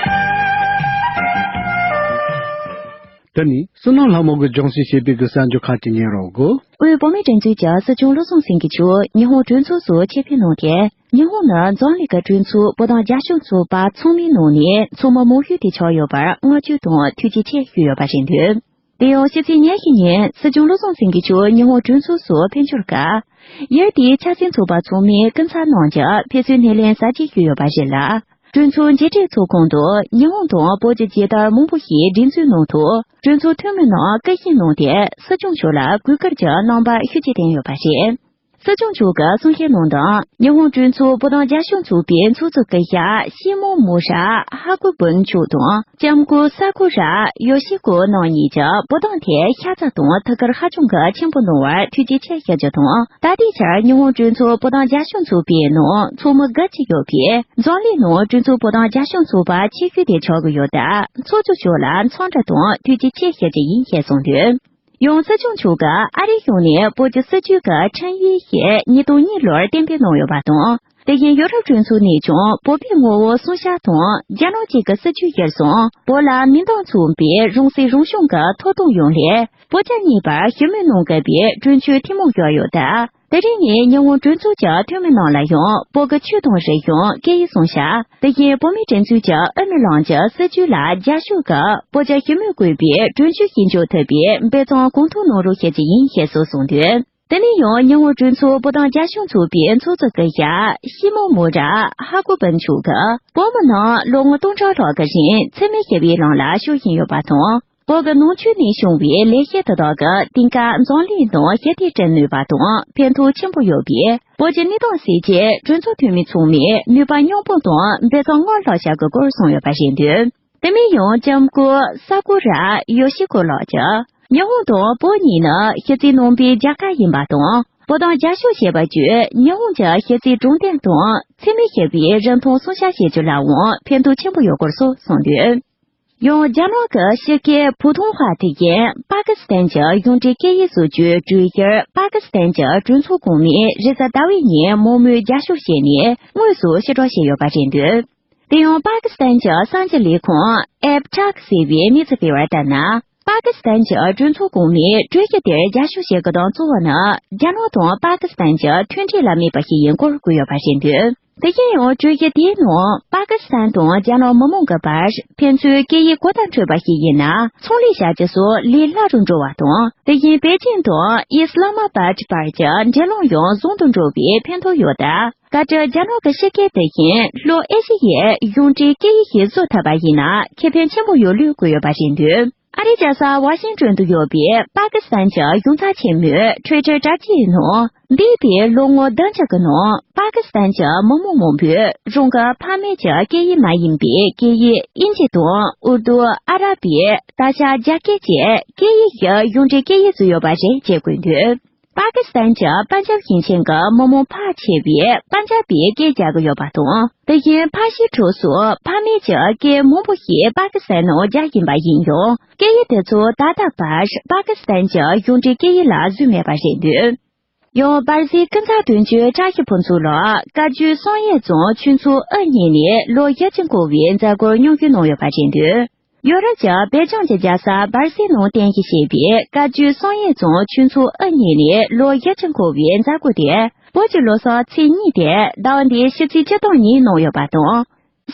དེ་ནི་བསོད་ནམས་ལྷ་མོ་གིས་སྦྱོང་བརྩོན་བྱེད་པའི་གི་གསར་འགྱུར་ཁག་ཅིག་ཉན་རོགས་དགོས། དབུས་བོད་མིའི་སྒྲིག་འཛུགས་ཀྱི་སྲིད་སྐྱོང་བློ་བཟང་སེང་གེ་མཆོག་ཉི་ཧོང་གྲོས་ཚོགས་སུ་ཆེད་ཕེབས་གནང་སྟེ། ཉི་ཧོང་ནི་འཛམ་གླིང་གི་གྲོས་ཚོགས་བོད་དང་རྒྱ་ཕྱོགས་ཚོགས་པ་ཚང་མའི་ནང་ནས་ཚང་མ་མང་ཤོས་དེ་ཆགས་ཡོད་པར་བསྔགས་བརྗོད་དང་ཐུགས་རྗེ་ཆེ་ཞུས་ཡོད་པ་རེད་འདུག་དེ་ཡང་ཕྱི་ཚེས་ཉེར་བཞི་ཉིན་སྲིད་སྐྱོང་བློ་བཟང་སེང་གེ་མཆོག་ཉི་ཧོང་གྲོས་ཚོགས་སུ་ཕེབས་འབྱོར་སྐབས། ཡུལ་དེའི་ཆབ་སྲིད་ཚོགས་པ་ཚང་མས་སྐུ་ཚབ་གནང་རྒྱུ་ཕེབས་བསུའི་སྣེ་ལེན་གཟབ་རྒྱས་ཞུས་ཡོད་པ་རེད་ལ། གྲོས་ཚོགས་མཇལ་འཕྲད་ཚོགས་ཁང་དུ་ཉི་ཧོང་དང་བོད་ཀྱི་རྒྱལ་དར་མང་པོ་ཞིག་སྒྲེང་འཛུགས་གནང་ཐོག་གྲོས་ཚོགས་འཐུས་མི་རྣམས་སྐུ་བཞེངས་གནང་སྟེ་སྲིད་སྐྱོང་མཆོག་ལ་གུས་བཀུར་གྱི་རྣམ་པ་ཤུགས་ཆེ་བསྟན་ཡོད་པ་རེད། སྲིད་སྐྱོང་མཆོག་གིས་གསུང་བཤད་གནང་དོན། ཉི་ཧོང་གྲོས་ཚོགས་བོད་དོན་རྒྱབ་སྐྱོར་ཚོགས་པའི་ཚོགས་གཙོ་སྐུ་ཞབས་ཤི་མོ་མུ་ར་ཧ་ཀུ་བུན་མཆོག་དང་། ལྕམ་སྐུ་ས་ཀུ་ར་ཡོ་ཤི་ཀོ་རྣམ་གཉིས་ཀྱིས་བོད་དོན་ཐད་ཤ་ཚ་དང་ཐུགས་ཁུར་ཧ་ཅང་གི་ཆེན་པོ་གནང་བར་ཐུགས་རྗེ་ཆེ་ཞུ་རྒྱུ་དང་། ད་ལྟའི་ཆར་ཉི་ཧོང་གྲོས་ཚོགས་བོད་དོན་རྒྱབ་སྐྱོར་ཚོགས་པའི་ནང་ཚོགས་མི་དགུ་བཅུ་ཡོད་པས། འཛམ་གླིང་ནང་གྲོས་ཚོགས་བོད་དོན་རྒྱབ་སྐྱོར་ཚོགས་པ་ཆེ་ཤོས་དེ་ཆགས་ཀྱི་ཡོད་སྟབས། ཚོགས་གཙོ་མཆོག་ལ་འཚམས་འདྲི་དང་ཐུགས་རྗེ་ཆེ་ཞུ་རྒྱུ་ཡིན་ཞེས་གསུངས་འདུག་ཡང་སྲིད་སྐྱོང་མཆོག་གིས་ཨ་རིའི་གཞུང་ནས་བོད་ཀྱི་སྲིད་བྱུས་ཀྱི་ཁྲིམས་ཡིག་ཞིག་ཉིས་སྟོང་གཉིས་ལོར་གཏན་འབེབས་གནང་ཡོད་པ་དང་། དེ་བཞིན་ཡོ་རོབ་གྲོས་ཚོགས་ནས་ཀྱང་བོད་པའི་ངོ་བོ་སྲུང་སྐྱོབ་དང་རྒྱལ་ནང་གཅིག་གི་སྲིད་བྱུས་གཞིར་བཟུང་བོད་ལ་མི་འདང་མཚུངས་པའི་རང་སྲིད་རང་སྐྱོང་གི་ཐོབ་ཐང་ཡོང་སླད་བོད་རྒྱ་གཉིས་བར་ཞི་མོལ་གནང་དགོས་པའི་གྲོས་ཆོད་ཐུན་མོང་བཞག་ཡོད་སྟབས། དེ་རིང་ནས་ཉི་ཧོང་གྲོས་ཚོགས་ཀྱི་འཐུས་མི་རྣམས་ལ་ཡང་བོད་ཀྱི་ཆོས་དང་རིག་གཞུང་སྐད་ཡིག་སྲུང་སྐྱོབ། དེ་བཞིན་བོད་མིའི་སྒྲིག་འཛུགས་ཀྱི་དབུ་མའི་ལམ་གྱི་སྲིད་བྱུས་ལ་རྒྱབ་སྐྱོར་སྐབས་བོད་རྒྱ་ཞི་མོལ་དགོས་པའི་གྲོས་ཆོད་ཞིག་འཇོག་ཐུབ་པའི་འབད་བརྩོན་གང་ཐུབ་གནང་རོགས་ཞུ་རྒྱུ་ཡིན་ཞེས་སོགས་གསུངས་འདུག་དེ་ནས་ཡང་ཉི་ཧོང་གྲོས་ཚོགས་བོད་དོན་རྒྱབ་སྐྱོར་ཚོགས་པའི་ཚོགས་གཙོ་སྐུ་ཞབས་ཤི་མོ་མུ་ར་ཧ་ཀོ་བུན་མཆོག་གིས་བོད་མི་རྣམས་ལོ་ངོ་སྟོང་ཕྲག་ལྷག་གི་རིང་འཚེ་མེད་ཞི་བའི་ལམ་ལ་ཞུགས་བཞིན་ཡོད་པ་དང་། བོད་ཀྱི་ནང་ཆོས་ནས་བྱུང་བའི་ལས་གཞི་དེ་དག་གིས་དེང་སྐབས་འཛམ་གླིང་ནང་ཞི་བདེ་བསྐྲུན་ནུས་པ་དང་ཕན་ཐོགས་ཆེན་པོ་ཡོད་པས། བོད་ཀྱི་གནས་སྟངས་གསལ་ཆེད་གྲོས་ཚོགས་འཐུས་མི་ཚང་མས་ནུས་པ་མཉམ་སྤུངས་དང་འབད་བརྩོན་སྔར་ལྷག་བྱ་དགོས་སྐོར་གསུངས་ཡོད་པ་རེད་འདུག་དེ་མིན་ཡང་ལྕམ་སྐུ་ས་ཀུ་ར་ཡོ་ཤི་ཀོ་ལགས་ཀྱིས་ཉི་ཧོང་དང་བོད་གཉིས་ནི་ཕྱི་སྲིད་ནང་པའི་རྒྱལ་ཁབ་ཡིན་པ་དང་། བོད་དོན་རྒྱབ་སྐྱོར་བྱས་པ་བརྒྱུད་ཉི་ཧོང་གི་ཞི་བདེའི་དྲང་བདེན་དང་འཚེ་མེད་ཞི་བའི་རིན་ཐང་སྲུང་སྐྱོབ་བྱེད་རྒྱུ་ལའང་ཕན་ཐོགས་ཆེན་པོ་ཡོད་སྐོར་སོགས་གསུངས་འདུག་ཡང་རྒྱ་ནག་གི་ཕྱི་སྐད་བུ་ཐུང་ཧྭ་དེ་བཞིན་པ་ཀི་སི་ཐན་གྱི་གཞུང་འབྲེལ་སྐད་ཡིག་བཟོ་རྒྱུའི་གྲོས་གཞིར་པ་ཀི་སི་ཐན་གྱི་གྲོས་ཚོགས་གོང་མས་རེས་གཟའ་ཟླ་བའི་ཉིན་མང་མོས་རྒྱབ་སྐྱོར་བྱས་ནས་དངོས་སུ་ཕྱིར་སྒྲོག་བྱས་ཡོད་པ་རེད་འདུག་དེ་ཡང་པ་ཀི་སི་ཐན་གྱི་གསར་འགྱུར་ལས་ཁང་ཨེབ་ཊག་ཟེར་བས་གནས་ཚུལ་སྤེལ་བར་ལྟར་ན། པ་ཀི་སི་ཐན་གྱི་གྲོས་ཚོགས་གོང་མས་གྲོས་གཞི་དེར་རྒྱབ་སྐྱོར་བྱེད་དགོས་དོན་གཙོ་བོ་ནི། རྒྱ་ནག་དང་པ་ཀི་སི་ཐན་གྱི་མཐུན་འབྲེལ་ལ་དམིགས་པ་ཞིག་ཡིན་སྐོར་བཀོད་ཡོད་པ་རེད་འདུག་དེ་བཞིན་ཡང་གྲོས་གཞི་དེའི་ནང་པ་ཀི་སི་ཐན་དང་རྒྱ་ནག་མི་མང་གི་བར་ཕན་ཚུན་སྐད་ཡིག་གོ་བརྡ་འཕྲོད་པ་ཞིག་ཡིན་ན་ཚོང་ལས་བྱ་རྒྱུ་སོགས་ལས་སླ་རུ་འགྲོ་བ་དང་། དེ་བཞིན་པེ་ཅིང་དང་ཨི་སི་ལ་མ་བཱད་བར་གྱི་འབྲེལ་ལམ་ཡང་བཟང་དུ་འགྲོ་བའི་ཕན་ཐོགས་ཡོད་སྟབས། བཀའ་ཁྲི་རྒྱ་ནག་གི་ཕྱི་སྐད་དེ་བཞིན་ལྷོ་ཨེ་ཤི་ཡའི་གཞུང་འབྲེལ་སྐད་ཡིག་ཞིག་བཟོ་ཐུབ་པ་ཡིན་ན་ཁེ་ཕན་ཆེན་པོ་ཡོད་ལུགས་བཀོད་ཡོད་པ་རེད་འདུག་ཨ་རིའི་རྒྱལ་ས་ཝ་ཤིང་ཏོན་དུ་ཡོད་པའི་པ་ཀི་སི་ཐན་གྱི་གཞུང་ཚབ་ཆེན་མོས་ཊུའི་ཊར་དྲ་རྒྱའི་ནང་འདས་པའི་ལོ་ངོ་བདུན་ཅུ་གི་ནང་པ་ཀི་སི་ཐན་གྱི་མི་མང་མང་པོས་རང་གི་ཕ་མེས་ཀྱི་སྐད་ཡིག་མ་ཡིན་པའི་སྐད་ཡིག་དབྱིན་ཇི་དང་ཨུར་དུ། ཨ་ར་བི། ད་ཆ་རྒྱ་སྐད་བཅས་སྐད་ཡིག་གཞན་གཞུང་འབྲེལ་སྐད་ཡིག་བཟོས་ཡོད་པ་རེད་ཅེས་བཀོད་འདུག་པ་ཀི་སི་ཐན་གྱི་པན་ཇབ་ཞིང་ཆེན་གྱི་མི་མང་ཕལ་ཆེ་བས་པན་ཇབ་པིའི་སྐད་རྒྱག་གི་ཡོད་པ་དང་། དེ་བཞིན་ཕ་ཤི་ཁྲོ་སོགས་ཕ་མེས་ཀྱི་སྐད་མང་པོ་ཞིག་པ་ཀི་སི་ཐན་ནང་རྒྱག་བཞིན་པ་ཡིན་ཡང་། སྐད་ཡིག་དེ་ཚོ་ད་ལྟ་བར་པ་ཀི་སི་ཐན་གྱི་གཞུང་འབྲེལ་སྐད་ཡིག་ལ་བཟོས་མེད་པ་རེད་འདུག་ཡང་བར་སྲིད་སྐུ་ཚབ་དོན་གཅོད་བཀྲ་ཤིས་ཕུན་ཚོགས་ལགས་བཀའ་བརྒྱུད་བསམ་ཡས་རྫོང་ཆོས་ཚོགས་དབུ་བརྙེས་ནས་ལོ་བཞི་བཅུ་འཁོར་བའི་མཛད་སྒོར་མཉམ་ཞུགས་གནང་ཡོད་པ་རེད་འདུག་ཡོ་རོབ་ཀྱི་སྦེལ་ཇམ་གྱི་རྒྱལ་ས་སྦར་སེལ་ནང་རྟེན་གཞི་བྱས་པའི་བཀའ་བརྒྱུད་བསམ་ཡས་རྫོང་ཆོས་ཚོགས་དབུ་བརྙེས་ནས་ལོ་བཞི་བཅུ་འཁོར་བའི་མཛད་སྒོ་དེ་བོད་ཀྱི་ལོ་གསར་ཚེས་གཉིས་ཏེ་ཟླ་བ་འདིའི་ཕྱི་ཚེས་བཅུ་དང་གཉིས་གནང་ཡོད་པ་དང་།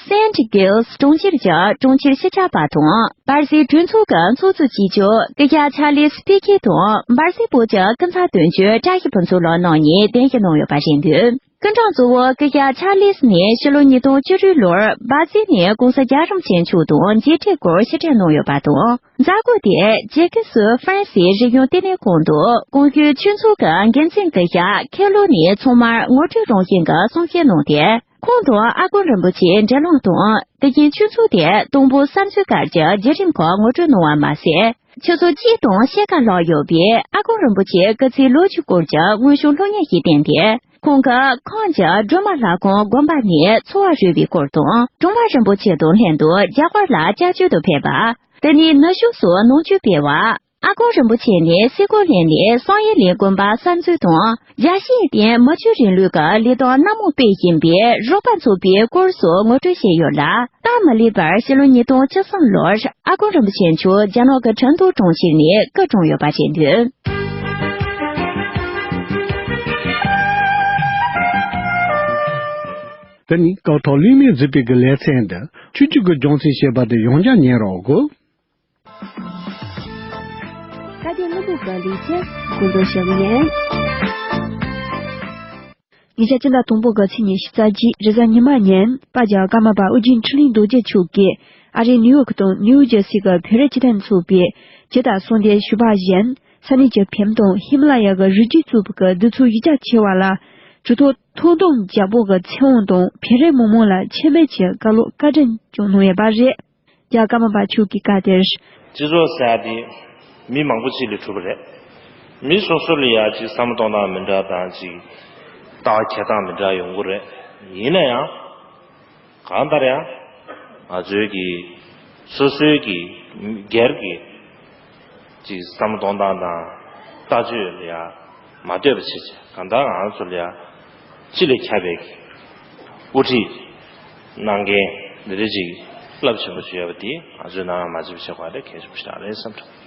སེན་ཊི་གིལ་སི་གྲོང་ཁྱེར་གྱི་གྲོང་ཁྱེར་སྤྱི་ཁྱབ་པ་དང་སྦར་སེལ་གྲོས་ཚོགས་ཀྱི་ཚོགས་གཙོ་གཅིག་གྱུར་སྐུ་ཞབས་ཆར་ལིས་པི་ཁེ་དང་སྦར་སེལ་བོད་ཀྱི་སྐུ་ཚབ་དོན་གཅོད་བཀྲ་ཤིས་ཕུན་ཚོགས་ལགས་རྣམ་གཉིས་གདན་ཞུ་གནང་ཡོད་པ་རེད་འདུག་སྐུ་ཕྲེང་གཙོ་བོ་སྐུ་ཞབས་ཆར་ལིས་ནས་ཕྱི་ལོ་ཉིས་སྟོང་བཅུ་དྲུག་ལོར་སྦར་སེལ་ནས་༸གོང་ས་༸རྒྱལ་རིན་པོ་ཆེ་མཆོག་དང་མཇལ་འཕྲད་སྐོར་ཕྱིར་དྲན་གནང་ཡོད་པ་དང་། མཛད་སྒོ་དེ་ཇི་ཀི་སུ་ཧྥ་རན་སིའི་རིག་གཞུང་ལྟེ་གནས་ཁང་དུ་གོང་ཞུས་ཆོས་ཚོགས་ཀྱི་འགན་འཛིན་སྐུ་ཞབས་ཁེ་ལོ་ནས་ཚང་མར་ངོ་སྤྲོད་རང་བཞིན་གྱི་གསུང་བཤད་གནང་སྟེ། ཁོང་དང་ཨ་དཀོན་རིན་པོ་ཆེའི་འབྲེལ་ལམ་དང་། དེ་བཞིན་ཆོས་ཚོགས་དེ་དང་པོ་གསར་འཛུགས་སྐབས་ཀྱི་བརྒྱུད་རིམ་སྐོར་ངོ་སྤྲོད་གནང་བ་མ་ཟད། ཆུ་ཚོད་གཅིག་དང་ཕྱེད་ཀ་ལྷག་ཡོད་པའི་ཨ་དཀོན་རིན་པོ་ཆེའི་སྐུ་ཚེའི་ལོ་རྒྱུས་སྐོར་གྱི་དངོས་བྱུང་སློབ་གཉེར་ཞིག་བསྟན་ཏེ། ཁོང་གིས་ཁམས་ཀྱི་སྒྲོལ་མ་ལྷ་ཁང་དགོན་པ་ནས་འཚོ་བ་རོལ་བའི་སྐོར་དང་། གྲོང་པ་རིན་པོ་ཆེ་དང་ལྷན་དུ་རྒྱ་གར་ལ་སྐྱབས་བཅོལ་དུ་ཕེབས་པ། དེ་ནས་ནུབ་ཕྱོགས་སུ་ནང་ཆོས་སྤེལ་བ། ཨ་དཀོན་རིན་པོ་ཆེ་ནས་སའི་གོ་ལའི་ནས་བསམ་ཡས་གླིང་དགོན་པ་གསར་འཛུགས་དང་། རྒྱལ་སྤྱིའི་སྟེང་མི་ཆོས་རིང་ལུགས་ཀྱི་ལས་དོན་སྣ་མང་སྤེལ་བཞིན་པའི་རོགས་པ་ཚོགས་པའི་སྐོར་སོགས་ངོ་སྤྲོད་བྱས་ཡོད་ལ། སྟབས་མ་ལེགས་པར་ཕྱི་ལོ་ཉིས་སྟོང་བཅུ་གསུམ་ལོར་ཨ་དཀོན་རིན་པོ་ཆེ་མཆོག་རྒྱ་ནག་གི་ཁྲིན་ཏུའུ་གྲོང་ཁྱེར་ནས་སྐུ་གྲོངས་ཡོད་པ་རེད་འདུག་དེ་ནི་ཀ་ཐོག་གླེང་མོལ་མཛད་པའི་གི་ལེ་ཚན་འདི་ཆོས་བརྒྱུད་ཀྱི་རྒྱུ་མཚན་ཞེས་པ་དེ་ཡང་བསྐྱར་ཉན་རོགས་གོ། དེ་གློ་བུར་ག་ལི་ཅན་ཀུན་ཏུ་ཞབས་ཉན། ཉེ་ཆར་སྤྱི་ཟླ་དང་པོ་གི་ཚེས་ཉི་ཤུ་རྩ་གཅིག་རེས་གཟའ་ཉི་མ་ཉིན་པ་རྒྱལ་བ་ཀརྨ་པ་ཨོ་རྒྱན་འཕྲིན་ལས་རྡོ་རྗེ་མཆོག་གིས་ཨ་རིའི་ནིའུ་ཡོག་དང་ནིའུ་ཇར་སི་གི་བོད་རིགས་སྤྱི་མཐུན་ཚོགས་པས་སྤྱི་ཟླ་གསུམ་པའི་ཞོགས་པ་བཞིན་ས་གནས་ཀྱི་བོད་མི་དང་ཧི་མ་ལ་ཡ་གི་རི་རྒྱུད་གཙོས་པའི་གི་འདི་ཚོའི་ཡིག་ཆ་ཆེ་བ་ལ་གྲུབ་ཐོབ་ཐུབ་བསྟན་རྒྱལ་པོ་གི་ཚེ་དབང་དང་བོད་རིགས་མི་མང་ལ་འཆི་མེད་ཀྱི་བཀའ་སློབ་བཀའ་དྲིན་བསྐྱངས་གནང་ཡོད་པ་རེད། རྒྱལ་བ་ཀརྨ་པ་མཆོག་གིས་བཀའ་དེར། སྤྱི་ཚོགས་ཟེར་ཡ་དེ་མི་མང་པོ་ཅིག་ལས་གྲུབ་པ་རེད། མི་སོ་སོ་ལ་ཡ་ཅིག་བསམ་བློ་གཏོང་སྟངས་མི་འདྲ་དང་ཅིག་ལྟ་བ་འཁྱེར་སྟངས་མི་འདྲ་ཡོང་གི་རེད། ཡིན་ན་ཡང་གང་ལྟར་ཡང་ང་ཚོའི་གི་སོ་སོའི་གི་སྒེར་གྱི་ཅིག་བསམ་བློ་གཏོང་སྟངས་དང་ལྟ་སྤྱོད་ལ་ཡ་མ་ལྟོས་པ་བྱེད་ཅིག་གང་ལྟར་ང་ཚོ་ལ་ཡ་སྤྱི་ལ་ཁྱབ་པའི་དབུ་ཁྲིད་གནང་མཁན་འདི་འདྲ་ཅིག་རླབས་ཆེན་པོ་ཅིག་ཡོད་པ་དེ་ང་ཚོས་ནམ་ཡང་མ་བརྗེད་པ་བྱེད་དགོས་པ་དེ་གལ་ཆེན་པོ་ཞིག་རེད་བསམ་བྱུང་།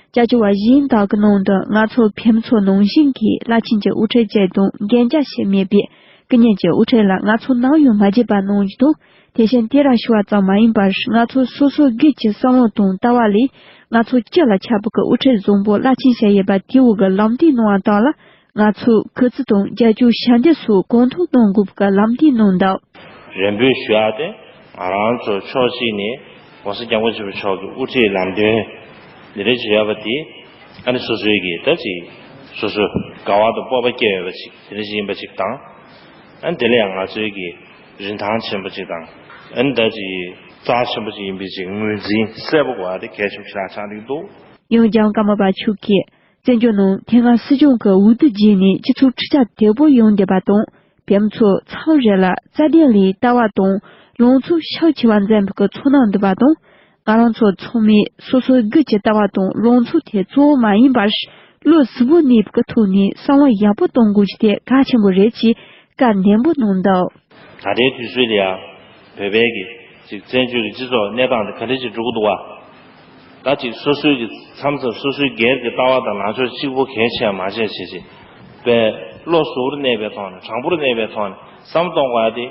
སྐྱབས་བཅོལ་བ་གཞན་དག་གི་ནང་དུ་ང་ཚོ་བོད་མི་ཚོ་ནང་བཞིན་གྱི་རླབས་ཆེན་གྱི་དབུ་ཁྲིད་ཅིག་དང་གན་རྒྱ་ཞིག་མེད་པས་སྐུ་ཉིད་ཀྱི་དབུ་ཁྲིད་ལ་ང་ཚོ་ནམ་ཡང་མ་བརྗེད་པ་གནང་རྒྱུ་དང་། དེ་བཞིན་དེ་ར་ཞུ་བ་ཙམ་མ་ཡིན་པར་ང་ཚོ་སོ་སོ་སྒེར་གྱི་བསམ་བློ་དང་ལྟ་བ་ལས་ང་ཚོ་སྤྱི་ལ་ཁྱབ་པའི་དབུ་ཁྲིད་བཟང་པོ་རླབས་ཆེན་ཞིག་ཡོད་པ་དེའི་འོག་གི་ལམ་སྟོན་གནང་བ་དག་ལ་ང་ཚོས་གུས་བརྩི་དང་རྒྱབ་སྐྱོར་ཞབས་འདེགས་སོགས་གང་ཐུབ་གནང་དགོས་པའི་ལམ་སྟོན་གནང་འདུག་རེ་འབོད་ཞུ་ཡག་དེ་ང་རང་ཚོ་ཕྱོགས་གཅིག་ནས་༸གོང་ས་༸སྐྱབས་མགོན་ཆེན་པོ་མཆོག་གི་དབུ་ཁྲིད་ལམ་སྟོན་འདི་འདྲ་ཞིག་ཡོད་པ་དེ་ཨ་ནི་སོ་སོའི་གི་ད་ཅིག་སོ་སོ་དགའ་བ་དང་སྤོབས་པ་སྐྱེ་འོས་པ་ཅིག་དེ་འདྲ་ཞིག་ཡིན་པ་ཅིག་དང་། ཨ་ནི་དེ་ལ་ཡང་ང་ཚོའི་གི་རིན་ཐང་ཆེན་པོ་ཅིག་དང་། ཨ་ནི་ད་ཅིག་རྩ་ཆེན་པོ་ཅིག་ཡིན་པའི་ཅིག་ངོས་འཛིན་གསལ་པོ་དགོས་པ་དེ་གལ་ཆེན་པོ་ཞིག་ཆགས་འདུག་འདུག་ཡང་རྒྱལ་བ་ཀརྨ་པ་མཆོག་གིས་བཙན་བྱོལ་ནང་དེ་སྔ་སྲིད་སྐྱོང་གི་འོས་བསྡུ་བརྒྱུད་ནས་སྤྱི་ཚོགས་འཕྲུལ་ཆ་དོད་པོ་ཡོང་བསྡད་པ་དང་། བོད་མི་ཚོ་མཚམས་རེ་ལ་རྩ་དོན་ལས་ལྟ་བ་དང་ལངས་ཕྱོགས་ཤུགས་ཆེ་བ་འཛིན་པའི་ཚོར་སྣང་འདུག་པ་དང་། ང་རང་ཚོ་ཚང་མས་སོ་སོའི་སྒེར་གྱི་ལྟ་བ་དང་ལངས་ཕྱོགས་དེ་གཙོ་བོ་མ་ཡིན་པར། བློ་གཟུ་བོར་གནས་པའི་ཐོག་ནས་བསམ་བློ་ཡག་པོ་གཏོང་དགོས་རྒྱུ་དེ་གལ་ཆེན་པོ་རེད་ཅེས་བཀའ་ནན་པོ་གནང་འདུག་ད་ལྟའི་དུས་ཚོད་ལ་ཡང་བོད་པའི་གི་ཅིག་བཙན་བྱོལ་གྱི་སྤྱི་ཚོགས་གནས་སྟངས་དེ་ག་འདྲ་ཅིག་འགྲོ་གི་འདུག་བ། ད་ཅིག་སོ་སོའི་གི་མཚམས་མཚམས་སོ་སོའི་སྒེར་གྱི་ལྟ་བ་དང་ལངས་ཕྱོགས་གཅིག་པོ་གལ་ཆེ་བ་མ་བྱས་བྱས་བྱས་པའི་བློ་གཟུ་བོར་གནས་པའི་ཐོག་ནས་དྲང་པོར་གནས་པའི་ཐོག་ནས་བསམ་གཏོང་དགོས་པ་དེ་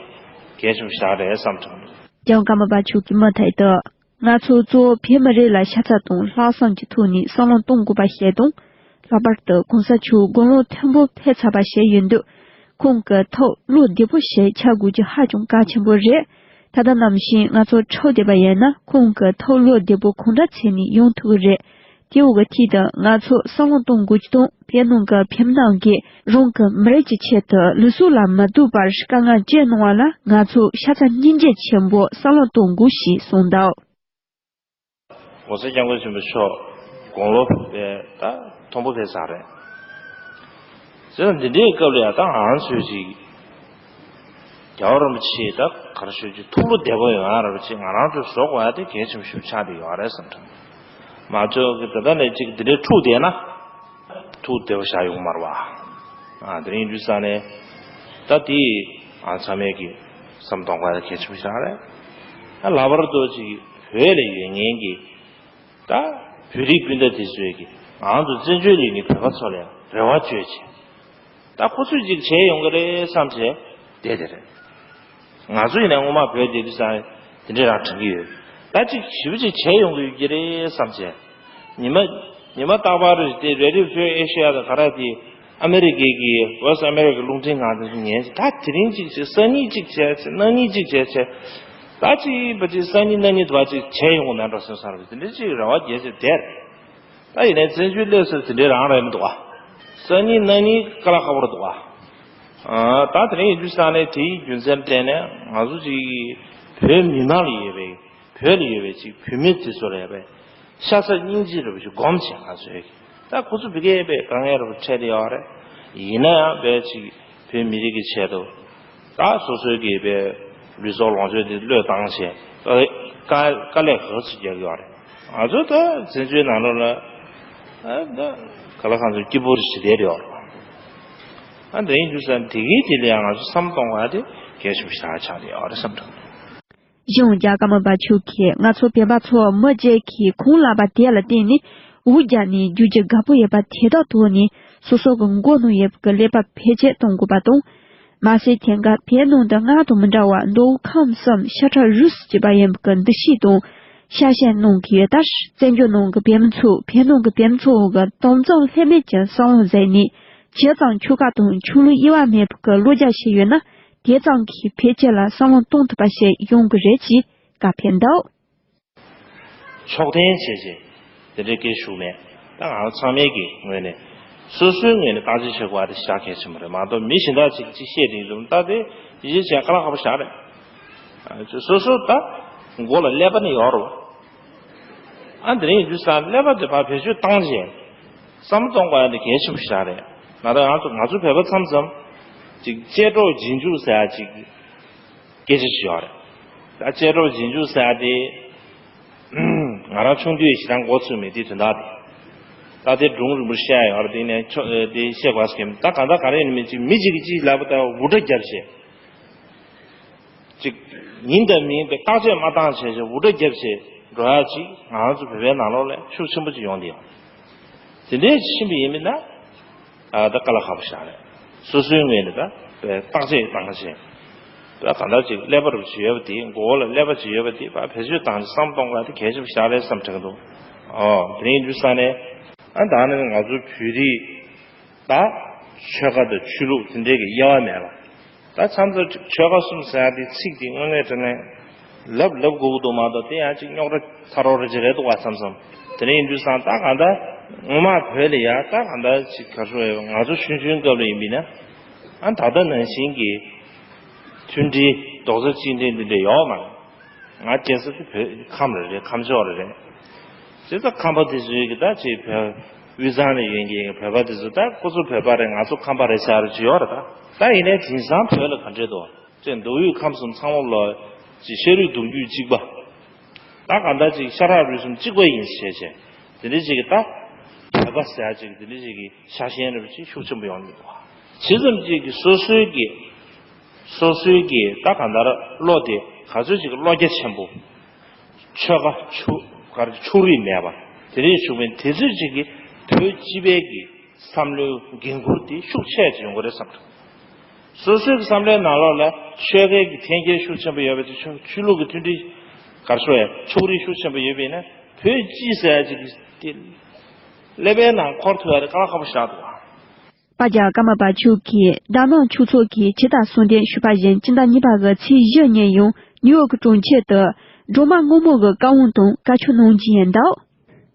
གལ་ཆེན་པོ་ཞིག་རེད་བསམ་བྱུང་། རྒྱལ་བ་ཀརྨ་པ་མཆོག་གིས་མུ་མཐུད་དུ། ང་ཚོ་གཙོ་བོ་བོད་མི་རིགས་ལ་ཤ་ཚ་དང་ལྷག་བསམ་གྱི་ཐོག་ནས་བསམ་བློ་གཏོང་དགོས་པ་ཞིག་དང་། ལྷག་པར་དུ་གོང་ས་མཆོག་དགུང་ལོ་མཐོན་པོ་ཕེབས་ཚར་བ་ཞིག་ཡིན་དུས། ཁོང་གི་ཐུགས་བློ་བདེ་པོ་ཞིག་ཆགས་དགོས་རྒྱུ་ཧ་ཅང་གལ་ཆེན་པོ་རེད། ད་ལྟ་ནང་བཞིན་ང་ཚོ་འཁྲུག་བསྡད་པ་ཡིན་ན་ཁོང་གི་ཐུགས་བློ་བདེ་པོ་གང་འདྲ་བྱས་ནས་ཡོང་ཐུབ་ཀྱི་རེད། དེའི་འོག་གི་ཐད་དུ་ང་ཚོ་བསམ་བློ་གཏོང་དགོས་ཀྱི་དང་བོད་ནང་གི་བོད་མི་རྣམས་ཀྱིས་རང་གི་མི་རིགས་ཀྱི་ཆེད་དུ་ལུས་སྲོག་ལ་མ་ལྟོས་པར་དཀའ་ངལ་སྤྱད་གནང་བ་ལ་ང་ཚོ་ཤ་ཚ་སྙིང་རྗེ་ཆེན་པོ་བསམ་བློ་གཏོང་དགོས་ཞེས་གསུངས་འདུག ༸གོང་ས་༸སྐྱབས་མགོན་ཆེན་པོ་མཆོག་དགུང་ལོ་དཔེ་ད་མཐོན་པོ་ཕེབས་ཚར་རེད། བྱས་ཙང་འདི་འདྲའི་སྐབས་ལ་ཡང་ད་ང་ཚོས་ཅིག་རྒྱལ་བ་རིན་པོ་ཆེ་ད་ག་རེ་ཞུ་རྒྱུ་ཐུགས་བློ་བདེ་པོ་ཡོང་ཡ་ར་བ་ཅིག་ང་རང་ཚོས་བཟོ་དགོས་ཡ་དེ་གལ་ཆེན་པོ་ཞིག་ཆགས་བསྡད་ཡོད་རེད་བསམ་དྲན། མ་གཏོགས་ཀྱི་ད་ལྟ་ནས་ཅིག་འདི་འདྲའི་འཁྲུག་བསྡད་ན་ཐུགས་བདེ་པོ་བཞག་ཡོང་མ་རེད་བ། ཨ་དེ་རིང་ཡིན་དུས་ཙང་ནས་ད་དེ་ཨ་ཚང་མས་ཀྱི་བསམ་གཏོང་དགོས་ཡ་གལ་ཆེན་པོ་ཞིག་རེད། ཨ་ལྷག་པར་དུ་ཅིག་བོད་ལ་ཡོད་མཁན་གྱི་ད་བོད་རིགས་སྤུན་ཟླ་དེ་ཚོས་ཀྱི་ང་ཚོ་བཙན་བྱོལ་ལ་ཡོད་མཁན་བོད་པ་ཚོ་ལ་རེ་བ་བཅོལ་བྱས། ད་ཁོ་ཚོས་ཅིག་བྱས་ཡོང་གི་རེད་བསམ་བྱས་བསྡད་དེ་རེད། ང་ཚོ་ཡིན་ན་སྔོན་མ་བོད་བསྡད་དུས་ཙང་དེ་འདྲས་རང་དྲན་གྱི་ཡོད། ད་ཅིག་ཞིབ་ཅིག་བྱས་ཡོང་གི་ཡོད་ཀྱི་རེད་བསམ་བྱས། ཉི་མ་ཉི་མ་རྟག་པར་དེ་Radio Free Asia་དང་ག་རེ་དེ་ཨ་མེ་རི་ཀའི་གི་Voice America་རླུང་འཕྲིན་ཁང་དེ་ཚོ་ཉན་བྱས། ད་དེ་རིང་ཅིག་བྱས་སང་ཉིན་ཅིག་བྱས་བྱས་གནངས་ཉིན་ཅིག་བྱས་བྱས། ད་ཅིག་བ་ཅིག་སང་ཉིན་གནངས་ཉིན་དུ་བ་ཅིག་བྱས་ཡོང་གི་མེད་འགྲོ་སེམས་བསམ་རེད། དེ་འདྲས་ཅིག་རེ་བ་རྒྱས་བྱས་བསྡད། ད་ཡིན་ནའི་བཙན་བྱོལ་སླེབས་ཚར་དེ་འདྲའི་རང་རེད་མི་འདུག་བ། སང་ཉིན་གནངས་ཉིན་དཀའ་ལས་ཁག་པོ་རེད་འདུག་བ། ཨ་ད་དེ་རིང་ཡིན་དུས་ཙང་ནས་དེའི་རྒྱུ་མཚན་བརྟེན་ནས་ང་ཚོ་ཅིག་བོད་མི་མང་ལ་ཡོད་པའི་བོད་ལ་ཡོད་པའི་ཅིག་བོད་མི་དེ་ཚོ་ལ་ཡོད་པའི་ཤ་ཚ་སྙིང་རྗེ་རེད་པ་ཅིག་སྒོམ་བྱས། ང་ཚོས་ད་ཁོ་ཚོ་བི་ཀའི་པའི་དཀའ་ངལ་རེད་པ་འཕྲད་དེ་ཡོད་རེད། ཡིན་ན་ཡང་བོད་ཅིག་བོད་མི་རིགས་ཀྱི་ཆེད་དུ། ད་སོ་སོའི་གི་པའི་ལུས་སྲོག་ལོངས་སྤྱོད་འདི་བློས་བཏང་བྱས་དཀའ་དཀའ་ལས་ག་ཚོད་རྒྱག་གི་ཡོད་རེད། ང་ཚོ་ད་བཙན་བྱོལ་ནང་ལོགས་ལ་ཨ་ད་ག་ལ་གང་ཚོད་སྐྱིད་པོ་རེ་ཞིག་བསྡད་ཡོད་རེད། ཨ་འདི་ཡིན་དུས་ཙང་དེ་གའི་དེ་ལ་ཡང་ང་ཚོ་བསམ་གཏོང་དགོས་ཡ་དེ་གལ་ཆེན་པོ་ཞིག་ཆགས་བསྡད་ཡོད་རེད་བསམ་འདུག་གཞུང་རྒྱ་གར་མ་པ་ཆོས་ཁས་ང་ཚོ་བོད་པ་ཚོ་མི་རྗེ་ཁའི་ཁོང་ལ་པ་དེ་ལ་བརྟེན་ནས་འུ་རྒྱ་ནས་རྒྱུ་རྒྱུ་དགའ་པོ་ཡོད་པ་དེ་དག་ཐོག་ནས་སོ་སོ་གི་མགོ་གནོན་ཡོད་པའི་ཀླད་པ་བེད་སྤྱད་གཏོང་དགོས་པ་དང་། མ་ཟད་ཐེངས་འགའ་བོད་ནང་དུ་སྔར་དང་མི་འདྲ་བ་མདོ་དབུས་ཁམས་གསུམ་ཤ་ཁྲག་རུས་སུ་གྱེས་པ་ཡིན་པའི་འདུ་ཤེས་དང་ ཤ་ཞེན་གནང་གི་ཡོད་ལྟར། བཙན་བྱོལ་ནང་གི་བོད་མི་ཚོ་བོད་ནང་གི་བོད་མི་ཚོ་གི་དམ་བཙན་ལྷད་མེད་ཀྱི་བསམ་བློ་བཟུང་ནས། བྱས་ཙང་ཆོལ་ཁ་དང་ཆོས་ལུགས་དབྱེ་བ་མེད་པའི་བློ་རྒྱ་ཞིག་ཡོད་ན། དེ་ཙམ་གྱིས་བོད་སྤྱི་ལ་བསམ་བློ་གཏོང་ཐུབ་པ་ཞིག་ཡོང་གི་རེད་ཅེས་བཀའ་ཕེབས་འདུག། ཕྱོགས་འཐེན་བྱས་རྗེས་དེ་འདྲའི་སྐད་ཞུགས་མེད། ད་ང་ཚང་མའི་གི་ངོས་ནས་སོ་སོའི་ངོས་ནས་བརྟག་དཔྱད་བྱེད་དགོས་པ་དེ་ཞེ་དྲག་གལ་ཆེན་པོ་རེད། མ་གཏོགས་མི་གཞན་དག་ཅིག་ཅིག་བཤད་དེ་འདུག་ད་དེ་ཡིད་ཆེས་བྱས་དཀའ་ལས་ཁག་པོ་ཞེ་དྲག་རེད། ཨ་ཅོ་སོ་སོ་ད་མགོ་ལ་ཀླད་པ་ནི་ཡོད་རེད་བ། ཨ་འདི་རིང་ཡིན་དུས་ས་ཀླད་པ་དེ་ཕར་བེད་སྤྱོད་བཏང་རྗེས་བསམ་བློ་གཏོང་དགོས་ཡ་དེ་གལ་ཆེན་པོ་ཞེ་དྲག་རེད། ང་ད་ང་ཚོ་ང་ཚོ་བོད་པ་མཚམས་མཚམས་ཅིག་གཅེས་གྲོགས་རྗེས་འཇུག་ཟེར་ཡ་ཅིག་སྐད་ཆ་ཞིག་ཡོད་རེད། ད་གཅེས་གྲོགས་རྗེས་འཇུག་ཟེར་ཡ་དེ། ང་རང་ཆུང་དུས་ཞེ་དྲག་མགོ་ཚོས་མེད་དུས་དོན་དག་དེ། ད་དེ་སྒྲུང་རིང་པོ་བཤད་ཡོད་རེད། དེ་ནས་ཆོ་དེ་བཤད་དགོས་ཟེར་གྱི་མེད། ད་གང་ལྟར་ག་རེ་ཡིན་མིན་ཅིག་མི་གཅིག་གིས་གཅིག་ལབ་པ་ལྟར་འུར་སྒྲ་བརྒྱབ་བྱས། ཅིག་ཡིན་དང་མིན་པའི་བརྟག་དཔྱད་མ་བཏང་བྱས་བྱས་འུར་སྒྲ་བརྒྱབ་བྱས་འགྲོ་ཡ་ཅིག་ང་རང་ཚོ་བོད་པའི་ནང་ལོགས་ལ་ཤུགས་ཆེན་པོ་ཅིག་ཡོང་བསྡད་ཡོད། དེ་འདྲའི་ཕྱིན་པ་ཡིན་མིན་ན། ཨ་ད་དཀའ་ལས་ཁག་པོ་ཞིག་རེད། སོ་སོའི་ངོས་ནས་ད་བརྟག་དཔྱད་བཏང་བྱས། ད་གང་ལྟར་ཅིག་ཀླད་པ་རུ་ཅིག་ཡོད་པ་དེ། མགོ་བོ་ལ་ཀླད་པ་ཅིག་ཡོད་པ་དེ་ཕར་བེད་སྤྱོད་བཏང་བྱས་བསམ་གཏོང་དགོས་དེ་གལ་ཆེན་པོ་ཞིག་རེད་བསམ་དྲན་གྱི་འདུག། ཨོ་དེ་རིང་འདུག་ས་ནས་ཨ་ད་ནི་ང་ཚོ་བོད་རིགས་ད་ཆོལ་ཁ་དང་ཆོས་ལུགས་དེ་འདྲའི་གི་དབྱེ་བ་མེད་ལ། ད་མཚམས་མཚམས་ཆོལ་ཁ་གསུམ་ཟེར་ཡ་དེ་ཚིག་དེ་དངོས་གནས་དྲང་གནས་ལབ་ལབ་དགོས་ཀྱི་འདུག་མ་གཏོགས་དེ་ཡང་ཅིག་རྙོག་དྲ་ཚ་རོགས་རེ་ཅིག་རེད་འདུག་བ་བསམ་བསམ། དེ་འདྲ་ཡིན་དུས་ཙང་ད་གང་ལྟར་སྔོན་མ་བོད་ལ་ཡ་ད་གང་ལྟར་ཅིག་ག་རེ་ཟེར་ང་ཚོ་ཆུང་ཆུང་སྐབས་ལ་ཡིན་པས་ན། ཨ་ད་ལྟ་ནང་བཞིན་གྱི་མཐུན་སྒྲིལ་རྡོག་རྩ་གཅིག་སྒྲིལ་འདི་འདྲ་ཡོད་མ་རེད། ང་སྐྱེས་ས་དེ་བོད་ཁམས་རེ་རེད། ཁམས་ཕྱོགས་རེ་རེད། བྱས་ཙང་ཁམས་པ་དེ་ཚོའི་གི་ད་ཅིག་བོད་དབུས་གཙང་ནས་ཡོང་མཁན་གྱི་བོད་པ་དེ་ཚོ་ད་ཁོ་ཚོ་བོད་པ་རེད། ང་ཚོ་ཁམས་པ་རེད་ཟེར་ཡ་རུ་ཅིག་ཡོད་རེད་ད། ད་ཡིན་ནའི་དེང་སང་བོད་ལ་ག་འདྲས་འདུག་ཅེ་མདོ་དབུས་ཁམས་གསུམ་ཚང་མ་ལོ་ཅིག་ཤ་རུས་གདུང་རྒྱུད་གཅིག་པ། ད་གང་ལྟར་ཅིག་ཤ་ཁྲག་རུས་གསུམ་གཅིག་པ་ཡིན་ཟེར་བྱས། དེ་འདྲ་ཅིག་གི་ད་བོད་པ་ཟེར་ཡ་ཅིག་དེ་འདྲ་ཅིག་གི་ཤ་ཞེན་རེ་བ་ཅིག་ཤུགས་ཆེན་པོ་ཡོང་གི་འདུག། ཇི་ཙམ་ཅིག་གི་སོ་སོའི་གི་སོ་སོའི་གི་ད་གང་ལྟར་བློ་དེ་ག་ཚོད་ཅིག་གི་བློ་རྒྱ་ཆེན་པོ། ཆོལ་ཁ་ཕྱོགས་ག་རེ་ཕྱོགས་རིས་མེད་པ་དེ་འདྲ་བྱུང་བའི་དེ་ཚོད་ཅིག་གི་བོད་སྤྱི་པའི་གི་བསམ་བློའི་འགན་འཁུར་དེ་ཤུགས་ཆེ་ཅིག་ཡོང་གི་རེད་བསམ་འདུག། སོ་སོའི་གི་བསམ་བློའི་ནང་ལོགས་ལ་ཆོལ་ཁའི་གི་འཐེན་འཁྱེར་ཤུགས་ཆེན་པོ་ཡོད་པ་དེ་ཆོས་ཆོས་ལུགས་ཀྱི་མཐུན་སྒྲིལ་ག་རེ་ཟེར་ཡ་ཕྱོགས་རིས་ཤུགས་ཆེན་པོ་ཡོད་པས་ན་བོད་སྤྱི་ཟེར་ཡ་ཅིག་གི་དེ་ཀླད་པའི་ནང་འཁོར་ཐུབ་ཡ་དེ་དཀའ་ལས་ཁག་པོ་ཞེ་དྲག་འདུག། པ་རྒྱལ་ཀརྨ་པ་མཆོག་གིས་དྷ་ནམ་ཆོས་ཚོགས་ཀྱི་ཇི་ལྟར་གསུང་འདོན་ཞུས་པ་བཞིན་སྤྱི་ཟླ་གཉིས་པ་གི་ཚེས་བཞི་ཉིན་ཡང་ནིའུ་ཡོག་གི་གྲོང་ཁྱེར་དུ་སྒྲོལ་མ་སྔོན་མོ་གི་བཀའ་དབང་དང་བཀའ་ཆོས་གནང་རྒྱུ་ཡིན་འདུག།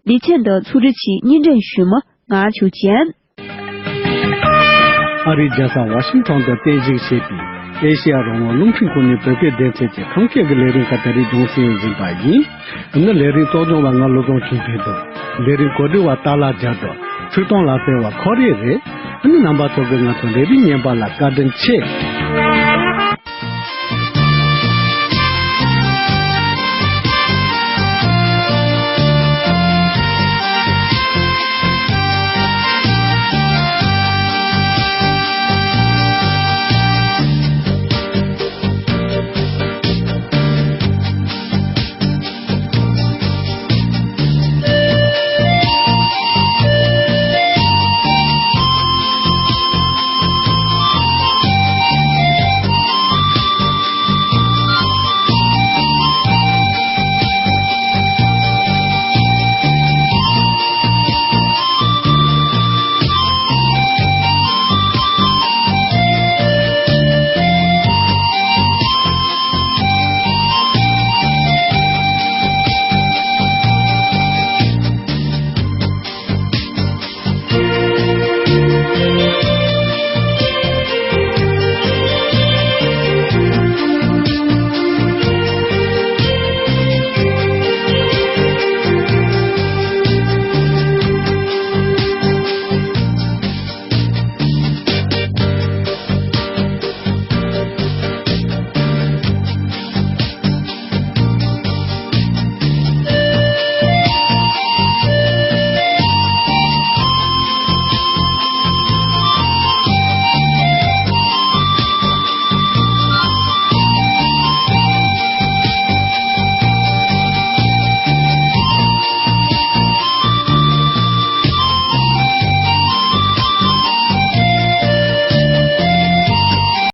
ལེ་ཚན་འདི་ཚོགས་སྒྲིག་གིས་སྙན་སྒྲོན་ཞུས་མི་ང་ཆོས་ཅན། ཨ་རིའི་རྒྱལ་ས་ཝ་ཤིང་ཊོན་དུ་རྟེན་གཞི་བྱས་པའི་ཨེ་ཤེ་ཡ་རང་དབང་རླུང་འཕྲིན་ཁང་ནས་བོད་སྐད་སྡེ་ཚན་གྱི་ཁམས་སྐད་ཀྱི་ལས་རིམ་ཁག་ད་རེས་རྒྱང་སྲིང་ཡོང་བཞིན་པ་ཡིན། ཨ་ནི་ལས་རིམ་གཙོ་སྐྱོང་བ་ང་བློ་བཟང་ཆོས་འཕེལ་དང་། ལས་རིམ་གོ་སྒྲིག་པ་ཏཱ་ལ་རྒྱལ་དང་། ཚིག་ཐོ་ལ་སྤེལ་བ་ཁོ་རེ་རེད། ཨ་ནི་རྣམ་པ་ཚོ་གིས་ང་ཚོ་ལས་རིམ་ཉན་པ་ལ་བཀའ་དྲིན་ཆེ།